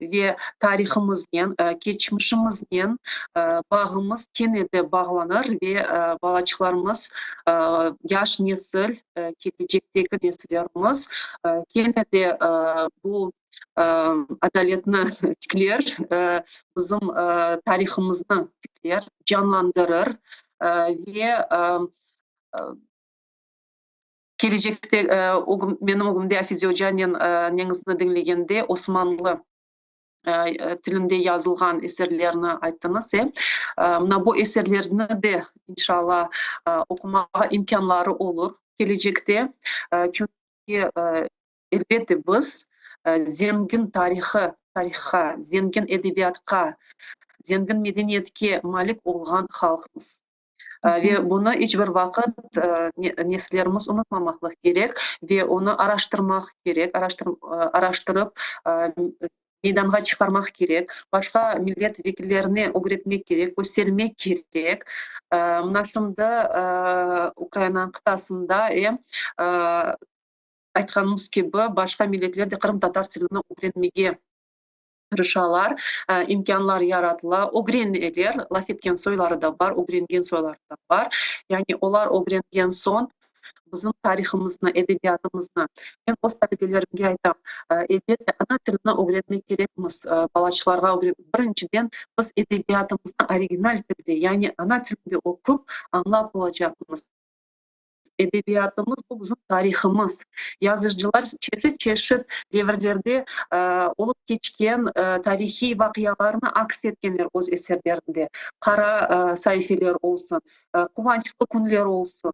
ve tarihımıznen, keçmişimiznen bağımız kene de bağlanır ve balaçıqlarımız, yaş nesil, kelecekteki nesillerimiz kene de bu adaletni tikler, bizim tarihımıznı tikler, canlandırır ve kelecekte, menim ögümde Afize ocanen neñizni diñlegende Osmanlı tilinde yazılğan eserlerni ayttıñız, e. Mına bu eserlerni de, inşallah, oqumağa imkânları olur kelecekte, çünki Elbette, biz zengin tarihı, tarihqa, zengin edebiyatqa, zengin medeniyetke malik olğan halqmız. Ve bunı iç bir vaqıt nesillerimiz unutmamaqlıq kerek ve onı araştırmaq kerek, araştırıp, meydanğa çıqarmaq kerek, başqa millet vekillerine ögretmek kerek, köstermek kerek. Mına şimdi Ukrainanıñ qıtasında Aytqanımız kibi, başqa milletler de qırımtatar tilini ögrenmege tırışalar, imkânlar yaratıla, ögreneler, laf etken soyları da bar, ögrengen soyları da bar. Yani olar ögrengen soñ bizim tarihımıznı, edebiyatımıznı, men öz talebelerimge aytam, elbette, ana tilini ögrenmek kerekmiz, balaçıqlarğa birinciden biz edebiyatımıznı original tilde, yani ana tilinde oqup, añlap olacaqmız. Edebiyatımız, bu bizim tarihımız. Yazıcılar çeşit-çeşit devirlerde olıp keçken tarihiy vaqialarnı aks etkenler öz eserlerinde. Qara saifeler olsun, quvançlı künler olsun,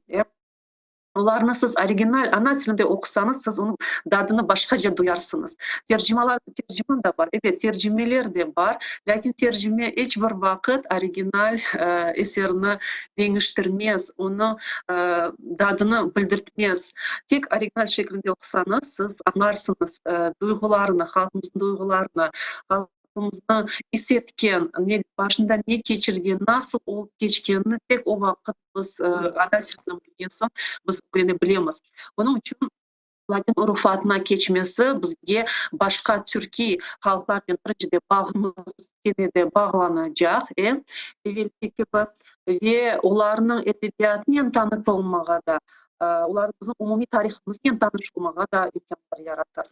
olarnı siz original ana tilinde oqusañız, siz onıñ dadını başqaca duyarsıñız. Tercimalar, terciman da bar, ebet, tercimeler de bar, lâkin tercime iç bir vaqıt original eserni deñiştirmez, onı dadını bildirtmez. Tek original şeklinde oqusañız, siz añlarsıñız duyğularını, halqımıznıñ duyğularını, halqımıznı is etken, ne başından ne keçirgen, nasıl olıp keçkenini tek o vaqıt biz ana tilini bilgen soñ biz ögrene bilemiz. Onıñ içün Latin urufatına keçmesi bizge başqa türkiy halqlarnen birincide bağımız kene de bağlanacaq, e, evelki kibi, ve olarnıñ edebiyatınen tanıtılmağa da, olar bizim umumiy tarihımıznen tanış olmağa da imkânlar yaratır.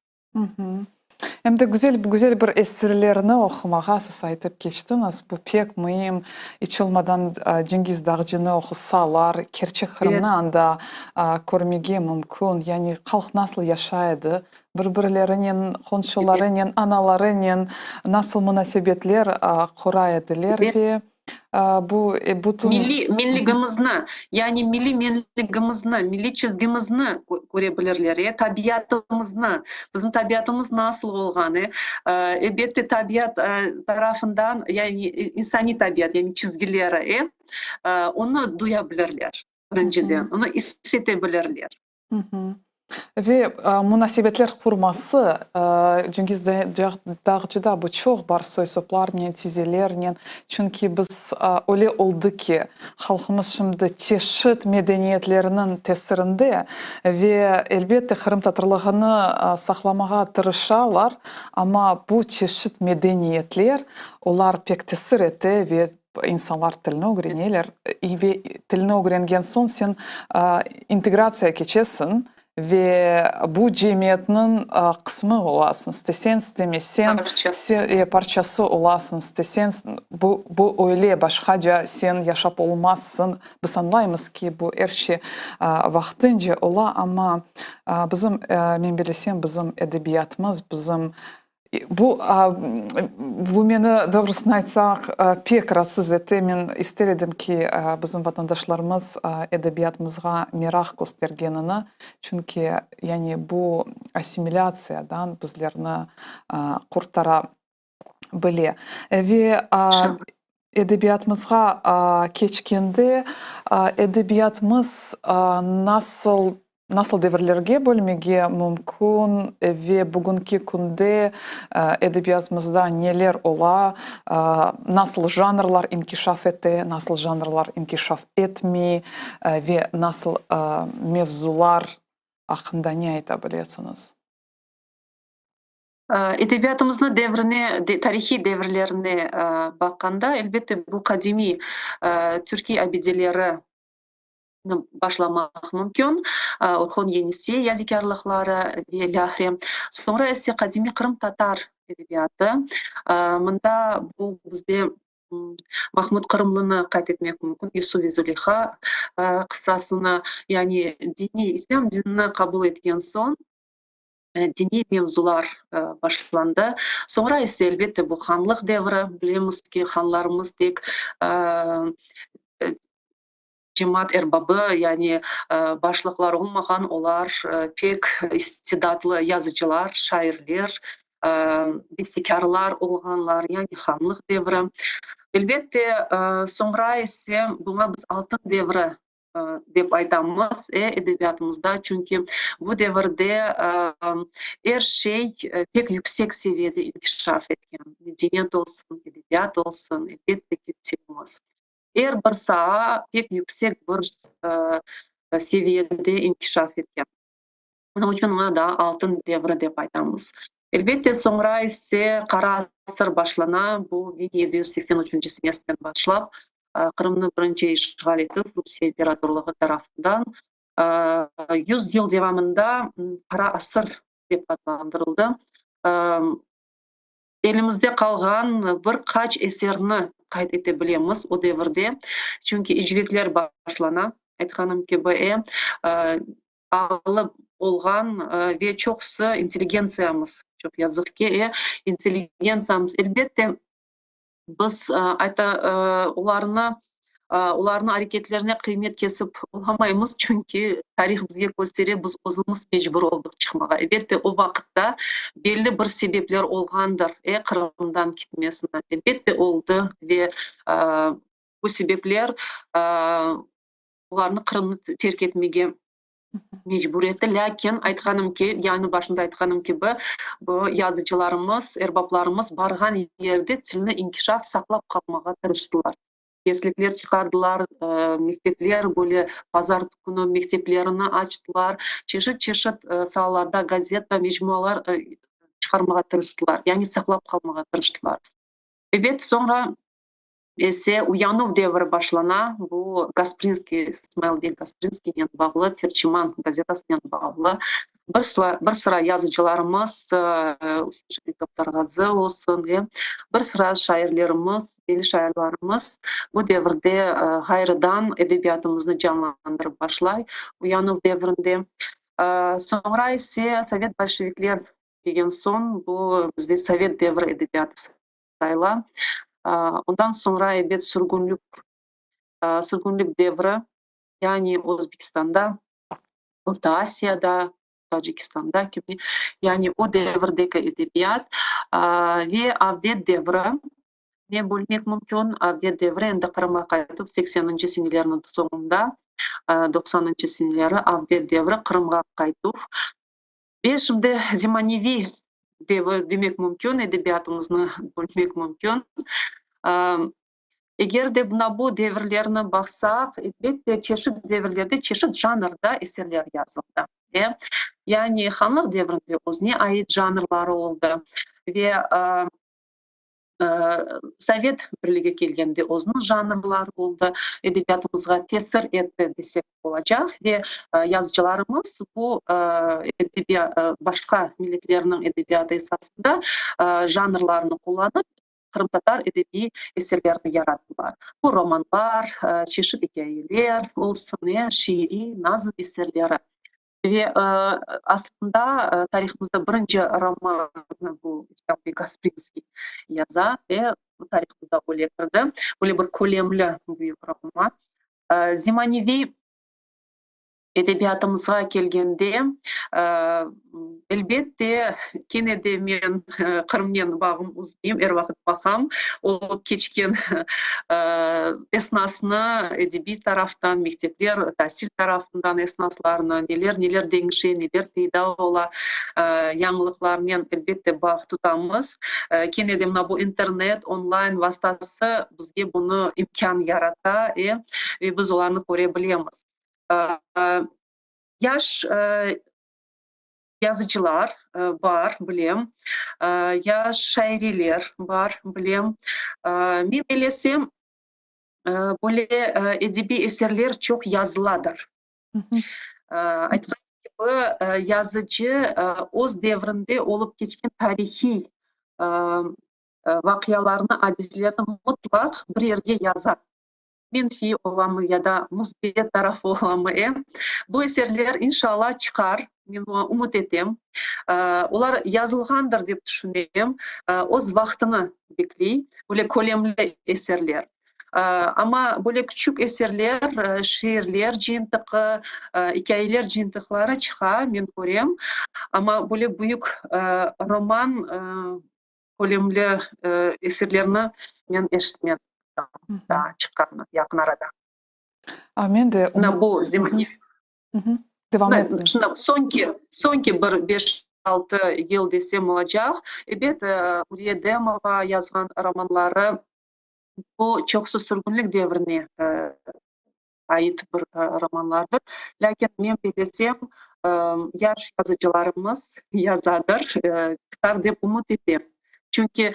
Em de güzel, güzel bir eserlerni oqumağa siz aytıp keçtiñiz. Bu pek müim. İç olmadan Cengiz Dağcını oqusalar, kerçek Qırımnı anda körmege mümkün. Yani halq nasıl yaşay edi, bir-birlerinen, qonşularınen, analarınen nasıl munasebetler qura ediler ve Bu bütün. Milliy menligimizni, yani milliy menligimizni, milliy çizgimizni köre bilirler, e, tabiatımıznı, bizim tabiatımız nasıl olğan, e, elbette, tabiat tarafından, yani insaniy tabiat, yani çizgileri, e, onı duya bilirler, birinciden, onı is ete bilirler. Ve munasebetler qurması, Cengiz Dağcıda bu çoq bar, soy-soplarnen, tizelernen, çünki biz öyle oldı ki, halqımız şimdi çeşit medeniyetlerniñ tesirinde ve, elbette, qırımtatarlığını saqlamağa tırışalar, amma bu çeşit medeniyetler, olar pek tesir ete ve insanlar tilni ögreneler ve tilni ögrengen soñ sen integratsiya keçesiñ ve bu cemiyetniñ qısmı olasıñ, isteseñ, istemeseñ, parçası olasıñ, isteseñ, bu, bu öyle, başqaca sen yaşap olmazsıñ. Biz añlaymız ki, bu er şey vaqtınca ola, amma bizim, men bilesem, bizim edebiyatımız, bizim Bu, bu meni, doğrusını aytsaq, pek raatsız ete. Men ister edim ki, bizim vatandaşlarımız edebiyatımızğa meraq köstergenini, çünki, yani, bu assimilâtsiyadan bizlerni qurtara bile. Ve edebiyatımızğa keçkende, edebiyatımız nasıl Nasıl devirlerge bölmege mümkün ve bugünki künde edebiyatımızda neler ola, nasıl janrlar inkişaf ete, nasıl janrlar inkişaf etmey ve nasıl mevzular aqqında ne ayta bilesiñiz? Edebiyatımıznı devrine, tarihiy devirlerine baqqanda, elbette, bu qadimiy türkiy abideleri başlamaq mümkün, Orhon-Yenisey yadikârlıqları ve ilâhre. Soñra ise qadimiy qırımtatar edebiyatı. Mında bu bizde Mahmud Qırımlını qayd etmek mümkün, Yusuf ve Züleyha qıssasını, yani diniy, islâm dinini qabul etken soñ diniy mevzular başlandı. Soñra ise, elbette, bu hanlıq devri, bilemiz ki, hanlarımız tek cemaat erbabı, yani başlıqlar olmağan, olar pek istidatlı yazıcılar, şairler, bestekârlar olğanlar, yani hanlıq devri. Elbette, soñra ise buña biz altın devri dep aytamız, edebiyatımızda, çünki bu devirde er şey pek yüksek seviyede inkişaf etken, medeniyet olsun, edebiyat olsun, elbette ki, tilimiz. Er bir saa pek yüksek bir seviyede inkişaf etken. Onıñ içün oña daa altın devri dep aytamız. Elbette, soñra ise qara asır başlana, bu 1783 senesinden başlap, Qırımnı birinci işğal etüv Rusiye imperatorlığı tarafından 100 yıl devamında qara asır dep adlandırıldı. Elimizde qalğan bir qaç eserni qayd ete bilemiz o devirde, çünki icretler başlana, aytqanım kibi, e, alı olğan ve çoqusı intelligentsiyamız, çoq yazıq ki, e, intelligentsiyamız, elbette, biz ayta, olarnı, olarnıñ areketlerine qıymet kesip olamaymız, çünki tarih bizge köstere, biz özümiz mecbur oldıq çıqmağa. Elbette, o vaqıtta belli bir sebepler olğandır, e, Qırımdan ketmesine, elbette, oldı ve bu sebepler olarnı Qırımnı terk etmege mecbur etti. Lâkin, aytqanım ki, yañı başında aytqanım kibi, bu yazıcılarımız, erbaplarımız barğan yerde tilni inkişaf saqlap qalmağa tırıştılar. Derslikler çıqardılar, mektepler, böyle bazar künü mekteplerini açtılar, çeşit-çeşit saalarda gazeta, mecmualar çıqarmağa tırıştılar, yani saqlap qalmağa tırıştılar. Ebet, soñra ise uyanuv devri başlana, bu Gasprinskiy, İsmail bey Gasprinskiynen bağlı, Terciman gazetasınen bağlı bir sıra, bir sıra yazıcılarımız, Üsein Toqtarğazı olsun, bir sıra şairlerimiz, belli şairlarımız bu devirde ğayrıdan edebiyatımıznı canlandırıp başlay, uyanuv devrinde. Soñra ise sovet bolşevikler kelgen soñ, bu bizde sovet devri edebiyatı sayıla. Ondan soñra, ebet, sürgünlik, sürgünlik devri, yani Özbekistanda, Orta Asiyada, Tacikistanda kibi, yani o devirdeki edebiyat ve avdet devri, ne bölmek mümkün, avdet devri endi Qırımğa qaytıp sekseninci senelerniñ soñunda. Doqsanıncı seneleri, avdet devri, Qırımğa qaytuv ve şimdi zemaneviy devir demek mümkün, edebiyatımıznı bölmek mümkün. Eger de mına bu devirlerni baqsaq, elbette, çeşit devirlerde çeşit janrda eserler yazıldı. Yani hanlıq devrinde özüne ait janrları oldı ve Sovet Birligi kelgende özüniñ janrları oldı, edebiyatımızğa tesir etti desek olacaq ve yazıcılarımız bu başqa milletlerniñ edebiyatı esasında janrlarını qullanıp, qırımtatar edebiy eserlerini yarattılar. Bu romanlar, çeşit ikâyeler olsun, şiiriy, nazm eserleri. Ve aslında tarihımızda birinci romannı bu İslâm bey Gasprinskiy yaza ve tarihımızda öyle kirdi. Böyle bir kölemli büyük roman. Zemaneviy edebiyatımızğa kelgende, elbette, kene de men Qırımnen bağım üzmeyim, er vaqıt baqam olıp keçken esnasnı, edebiy taraftan, mektepler, tasil tarafından esnaslarnı, neler, neler deñişe, neler peyda ola, yañılıqlarnen, elbette, bağ tutamız. Kene de mına bu internet, onlayn vastası bizge bunı imkân yarata, ve biz olarnı köre bilemiz. Yaş yazıcılar bar, bilem, yaş şaireler bar, bilem. Men bellesem, böyle edebiy eserler çoq yazıladır. Aytqan kibi, yazıcı öz devrinde olıp keçken tarihiy vaqialarnı, adiselerni mıtlaq bir yerge yaza. Menfiy olamı ya da müsbet tarafı olamı, e? Bu eserler, inşallah, çıqar, men buña ümüt etem. Olar yazılğandır dep tüşünem, öz vaqtını bekley, böyle kölemli eserler. Amma böyle küçük eserler, şiirler cıyıntıqı, ikâyeler cıyıntıqları çıqa, men körem. Amma böyle büyük roman kölemli eserlerni men eşitmedim daa çıqqanını yaqın arada. A, men de Mına bu zemaneviy. Devam etiñiz. Şunda soñki, soñki bir beş-altı yıl desem olacaq. Ebet, Uriye Demova yazğan romanları, bu çoqusı sürgünlik devrine ait bir romanlardır. Lâkin men bellesem, yaş yazıcılarımız yazadır, çıqar dep ümüt etem. Çünki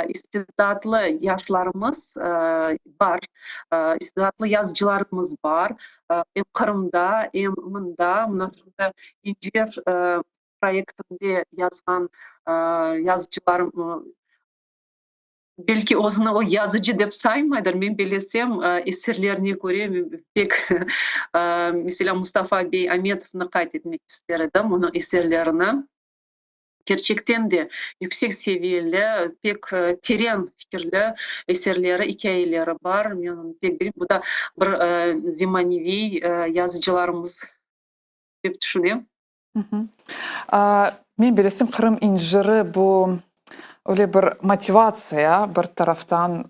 istidatlı yaşlarımız bar, istidatlı yazıcılarımız bar, em Qırımda, em mında, mına şunda İncir proyektinde yazğan yazıcılar, Belki özüni o yazıcı dep saymaydır, men bellesem, eserlerine köre pek, meselâ, Mustafa bey Ametovnı qayd etmek ister edim, onıñ eserlerini. Kerçekten de yüksek seviyeli, pek teren fikirli eserleri, ikâyeleri bar. Men onı pek begenem. Bu da bir zemaneviy yazıcılarımız dep tüşünem. Men bilesem, Qırım inciri bu öyle bir motivatsiya bir taraftan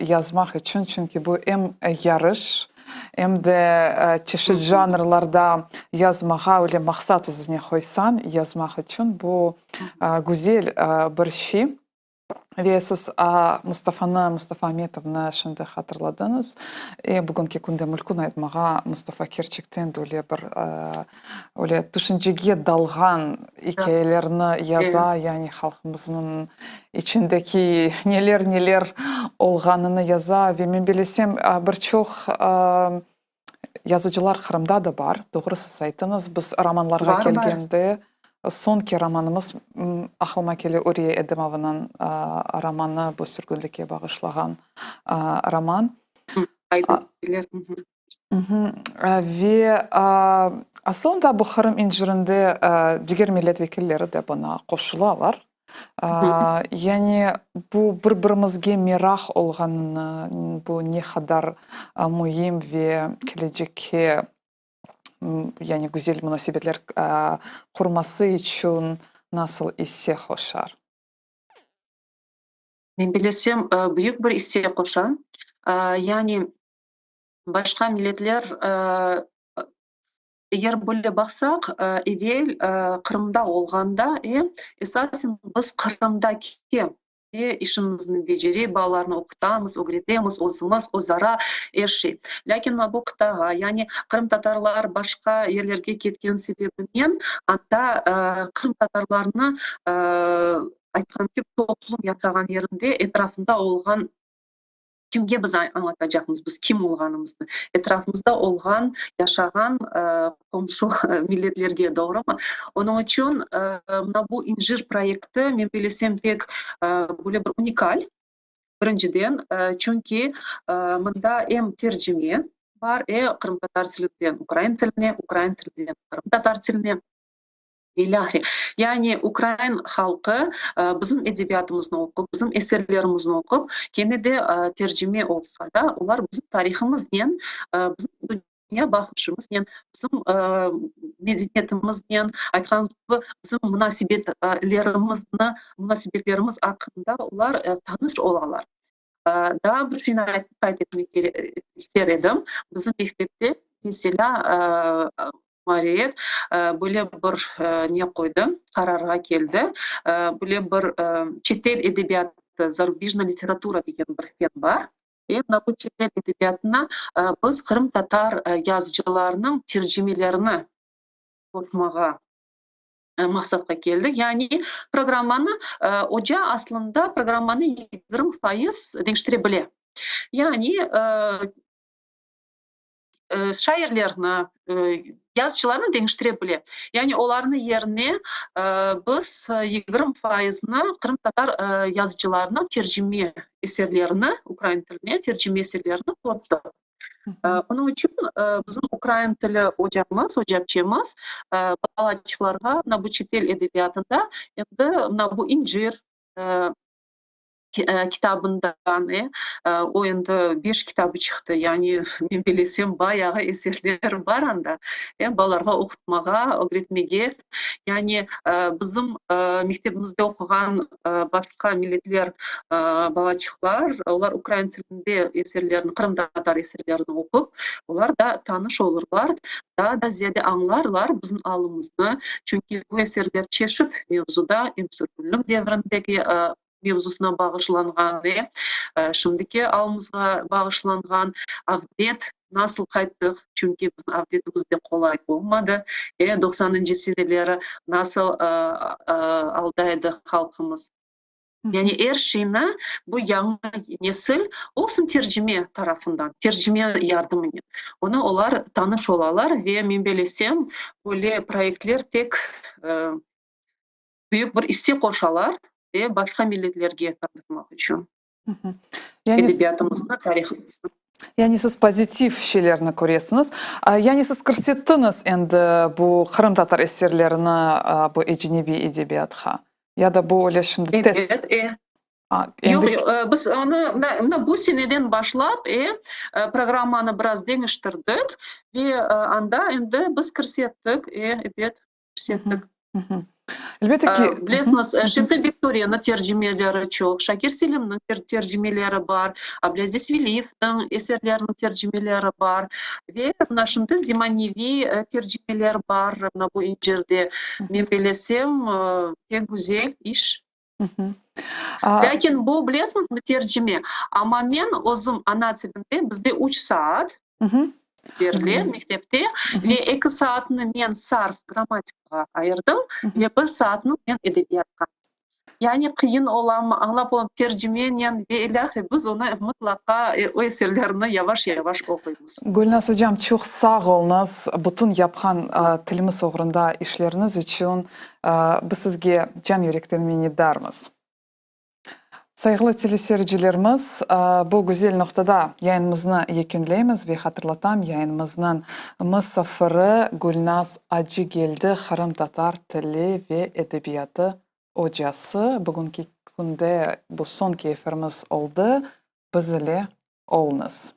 yazmaq içün, çünki bu em yarış, em de çeşit janrlarda yazmağa öyle maqsat özüne qoysañ yazmaq içün bu güzel bir şey. Ve siz Mustafanı, Mustafa Ametovnı şimdi hatırladıñız. E, bugünki künde mülkün aytmağa, Mustafa kerçekten de öyle bir, öyle tüşüncege dalğan ikâyelerni yaza, yani halqımıznıñ içindeki neler-neler olğanını yaza. Ve men bilesem, bir çoq Yazıcılar Qırımda da bar, doğru siz ayttıñız. Biz romanlarğa kelgende, soñki romanımız, aqlıma kele, Uriye Edemovanıñ romanı, bu sürgünlikke bağışlağan roman. Ve aslında bu Qırım incirinde diger millet vekilleri de buña qoşulalar. Yani bu bir-birimizge meraq olğanını, bu ne qadar müim ve kelecekke yani güzel munasebetler qurması içün nasıl isse qoşar? Men bilesem, büyük bir isse qoşa. Yani. Başqa milletler, eger böyle baqsaq, evel Qırımda olğanda, esasen biz Qırımdaki işimizni becere, balalarnı oqutamız, ögretemiz, özümiz, özara, er şey. Lâkin bu qıtağa, yani qırımtatarlar başqa yerlerge ketken sebebinen, anda qırımtatarlarnı, aytqan kibi, toplum yaşağan yerinde etrafında olğan Kimge biz añlatacaqmız, biz kim olğanımıznı? Etrafımızda olğan, yaşağan qomşu milletlerge, doğrumı? Onıñ içün mına bu İncir proyekti, men bilesem, pek böyle bir unikal, birinciden, çünki mında em tercime bar, e qırımtatar tilinden ukrain tiline, ukrain tilinden qırımtatar tiline, İlâhre. Yani ukrain halqı bizim edebiyatımıznı oqup, bizim eserlerimizni oqup, kene de tercime olsa da, olar bizim tarihımıznen, bizim dünya baqışımıznen, bizim medeniyetimiznen, aytqanımız kibi, bizim munasebetlerimizni, munasebetlerimiz aqqında olar tanış olalar. Daa bir şeyni qayd etmek ister edim. Bizim mektepte, meselâ, muarriyet böyle bir ne qoydı, qararğa keldi, böyle bir çetel edebiyatı, zarubejnaya literatura degen bir fen bar. Ve mına bu çetel edebiyatına biz qırımtatar yazıcılarınıñ tercimelerini qoşmağa maqsatqa keldik. Yani programmanı oca aslında programmanı 20% deñiştire bile. Yani şairlerni, yazıcılarnı deñiştire bile. Yani olarnıñ yerine biz 20 fayıznı qırımtatar yazıcılarınıñ tercime eserlerini, ukrain tiline tercime eserlerini qoştıq. Onıñ içün bizim ukrain tili ocamız, ocapçemiz balaçıqlarğa mına bu çetel edebiyatında endi mına bu İncir kitabından, o endi beş kitabı çıqtı, yani men bilesem bayağı eserler bar anda, balalarğa oqutmağa, ögretmege. Yani bizim mektebimizde oquğan başqa milletler balaçıqlar, olar ukrain tilinde eserlerni, qırımtatar eserlerini oqup, olar da tanış olurlar, daa da ziyade añlarlar bizim alımıznı, çünki bu eserler çeşit mevzuda, em sürgünlik devrindeki mevzusına bağışlanğan ve şimdiki alımızğa bağışlanğan avdet, nasıl qayttıq, çünki bizim avdetimiz de qolay olmadı, doqsanıncı seneleri nasıl alda edi halqımız. Yani er şeyni bu yañı nesil, olsun tercime tarafından, tercime yardımınen, onı olar tanış olalar ve men belesem, böyle proyektler tek büyük bir isse qoşalar ve başqa milletlerge tanıtmaq içün edebiyatımıznı, tarihımıznı. Yani siz pozitiv şeylerni köresiñiz. Yani siz kirsettiñiz endi bu qırımtatar eserlerini bu ecnebiy edebiyatqa? Ya da bu öyle şimdi test? Evet, e. Yoq, biz onı mına bu seneden başlap, e, programmanı biraz deñiştirdik ve anda endi biz kirsettik, e, ebet, kirsettik. Elbette ki. Bilesiñiz, Şevqiy Bektoreniñ tercimeleri çoq, Şakir Selimniñ tercimeleri bar, Ablâziz Veliyevniñ eserleriniñ tercimeleri bar ve mına şimdi zemaneviy tercimeler bar mına bu İncirde. Men bilesem, pek güzel iş. Lâkin bu, bilesiñizmi, tercime. Amma men özüm ana tilinde, bizde üç saat berile mektepte ve eki saatni men sarf, grammatikağa ayırdım ve bir saatni men edebiyatqa. Yani qıyın olamı, añlap olam, tercimenen ve ilâhre biz onı mıtlaqa o eserlerni yavaş-yavaş oquymız. Gülnaz ocam, çoq sağ oluñız, bütün yapqan tilimiz oğrunda işleriñiz içün. Biz sizge can yürekten minnetdarmız. Sayğılı teleseyircilerimiz, bu güzel noqtada yayınımıznı yekünleymiz ve hatırlatam, yayınımıznıñ musafiri Gülnaz Acıgeldi, qırımtatar tili ve edebiyatı ocası. Bugünki künde bu soñki efirimiz oldı. Biz ile oluñız.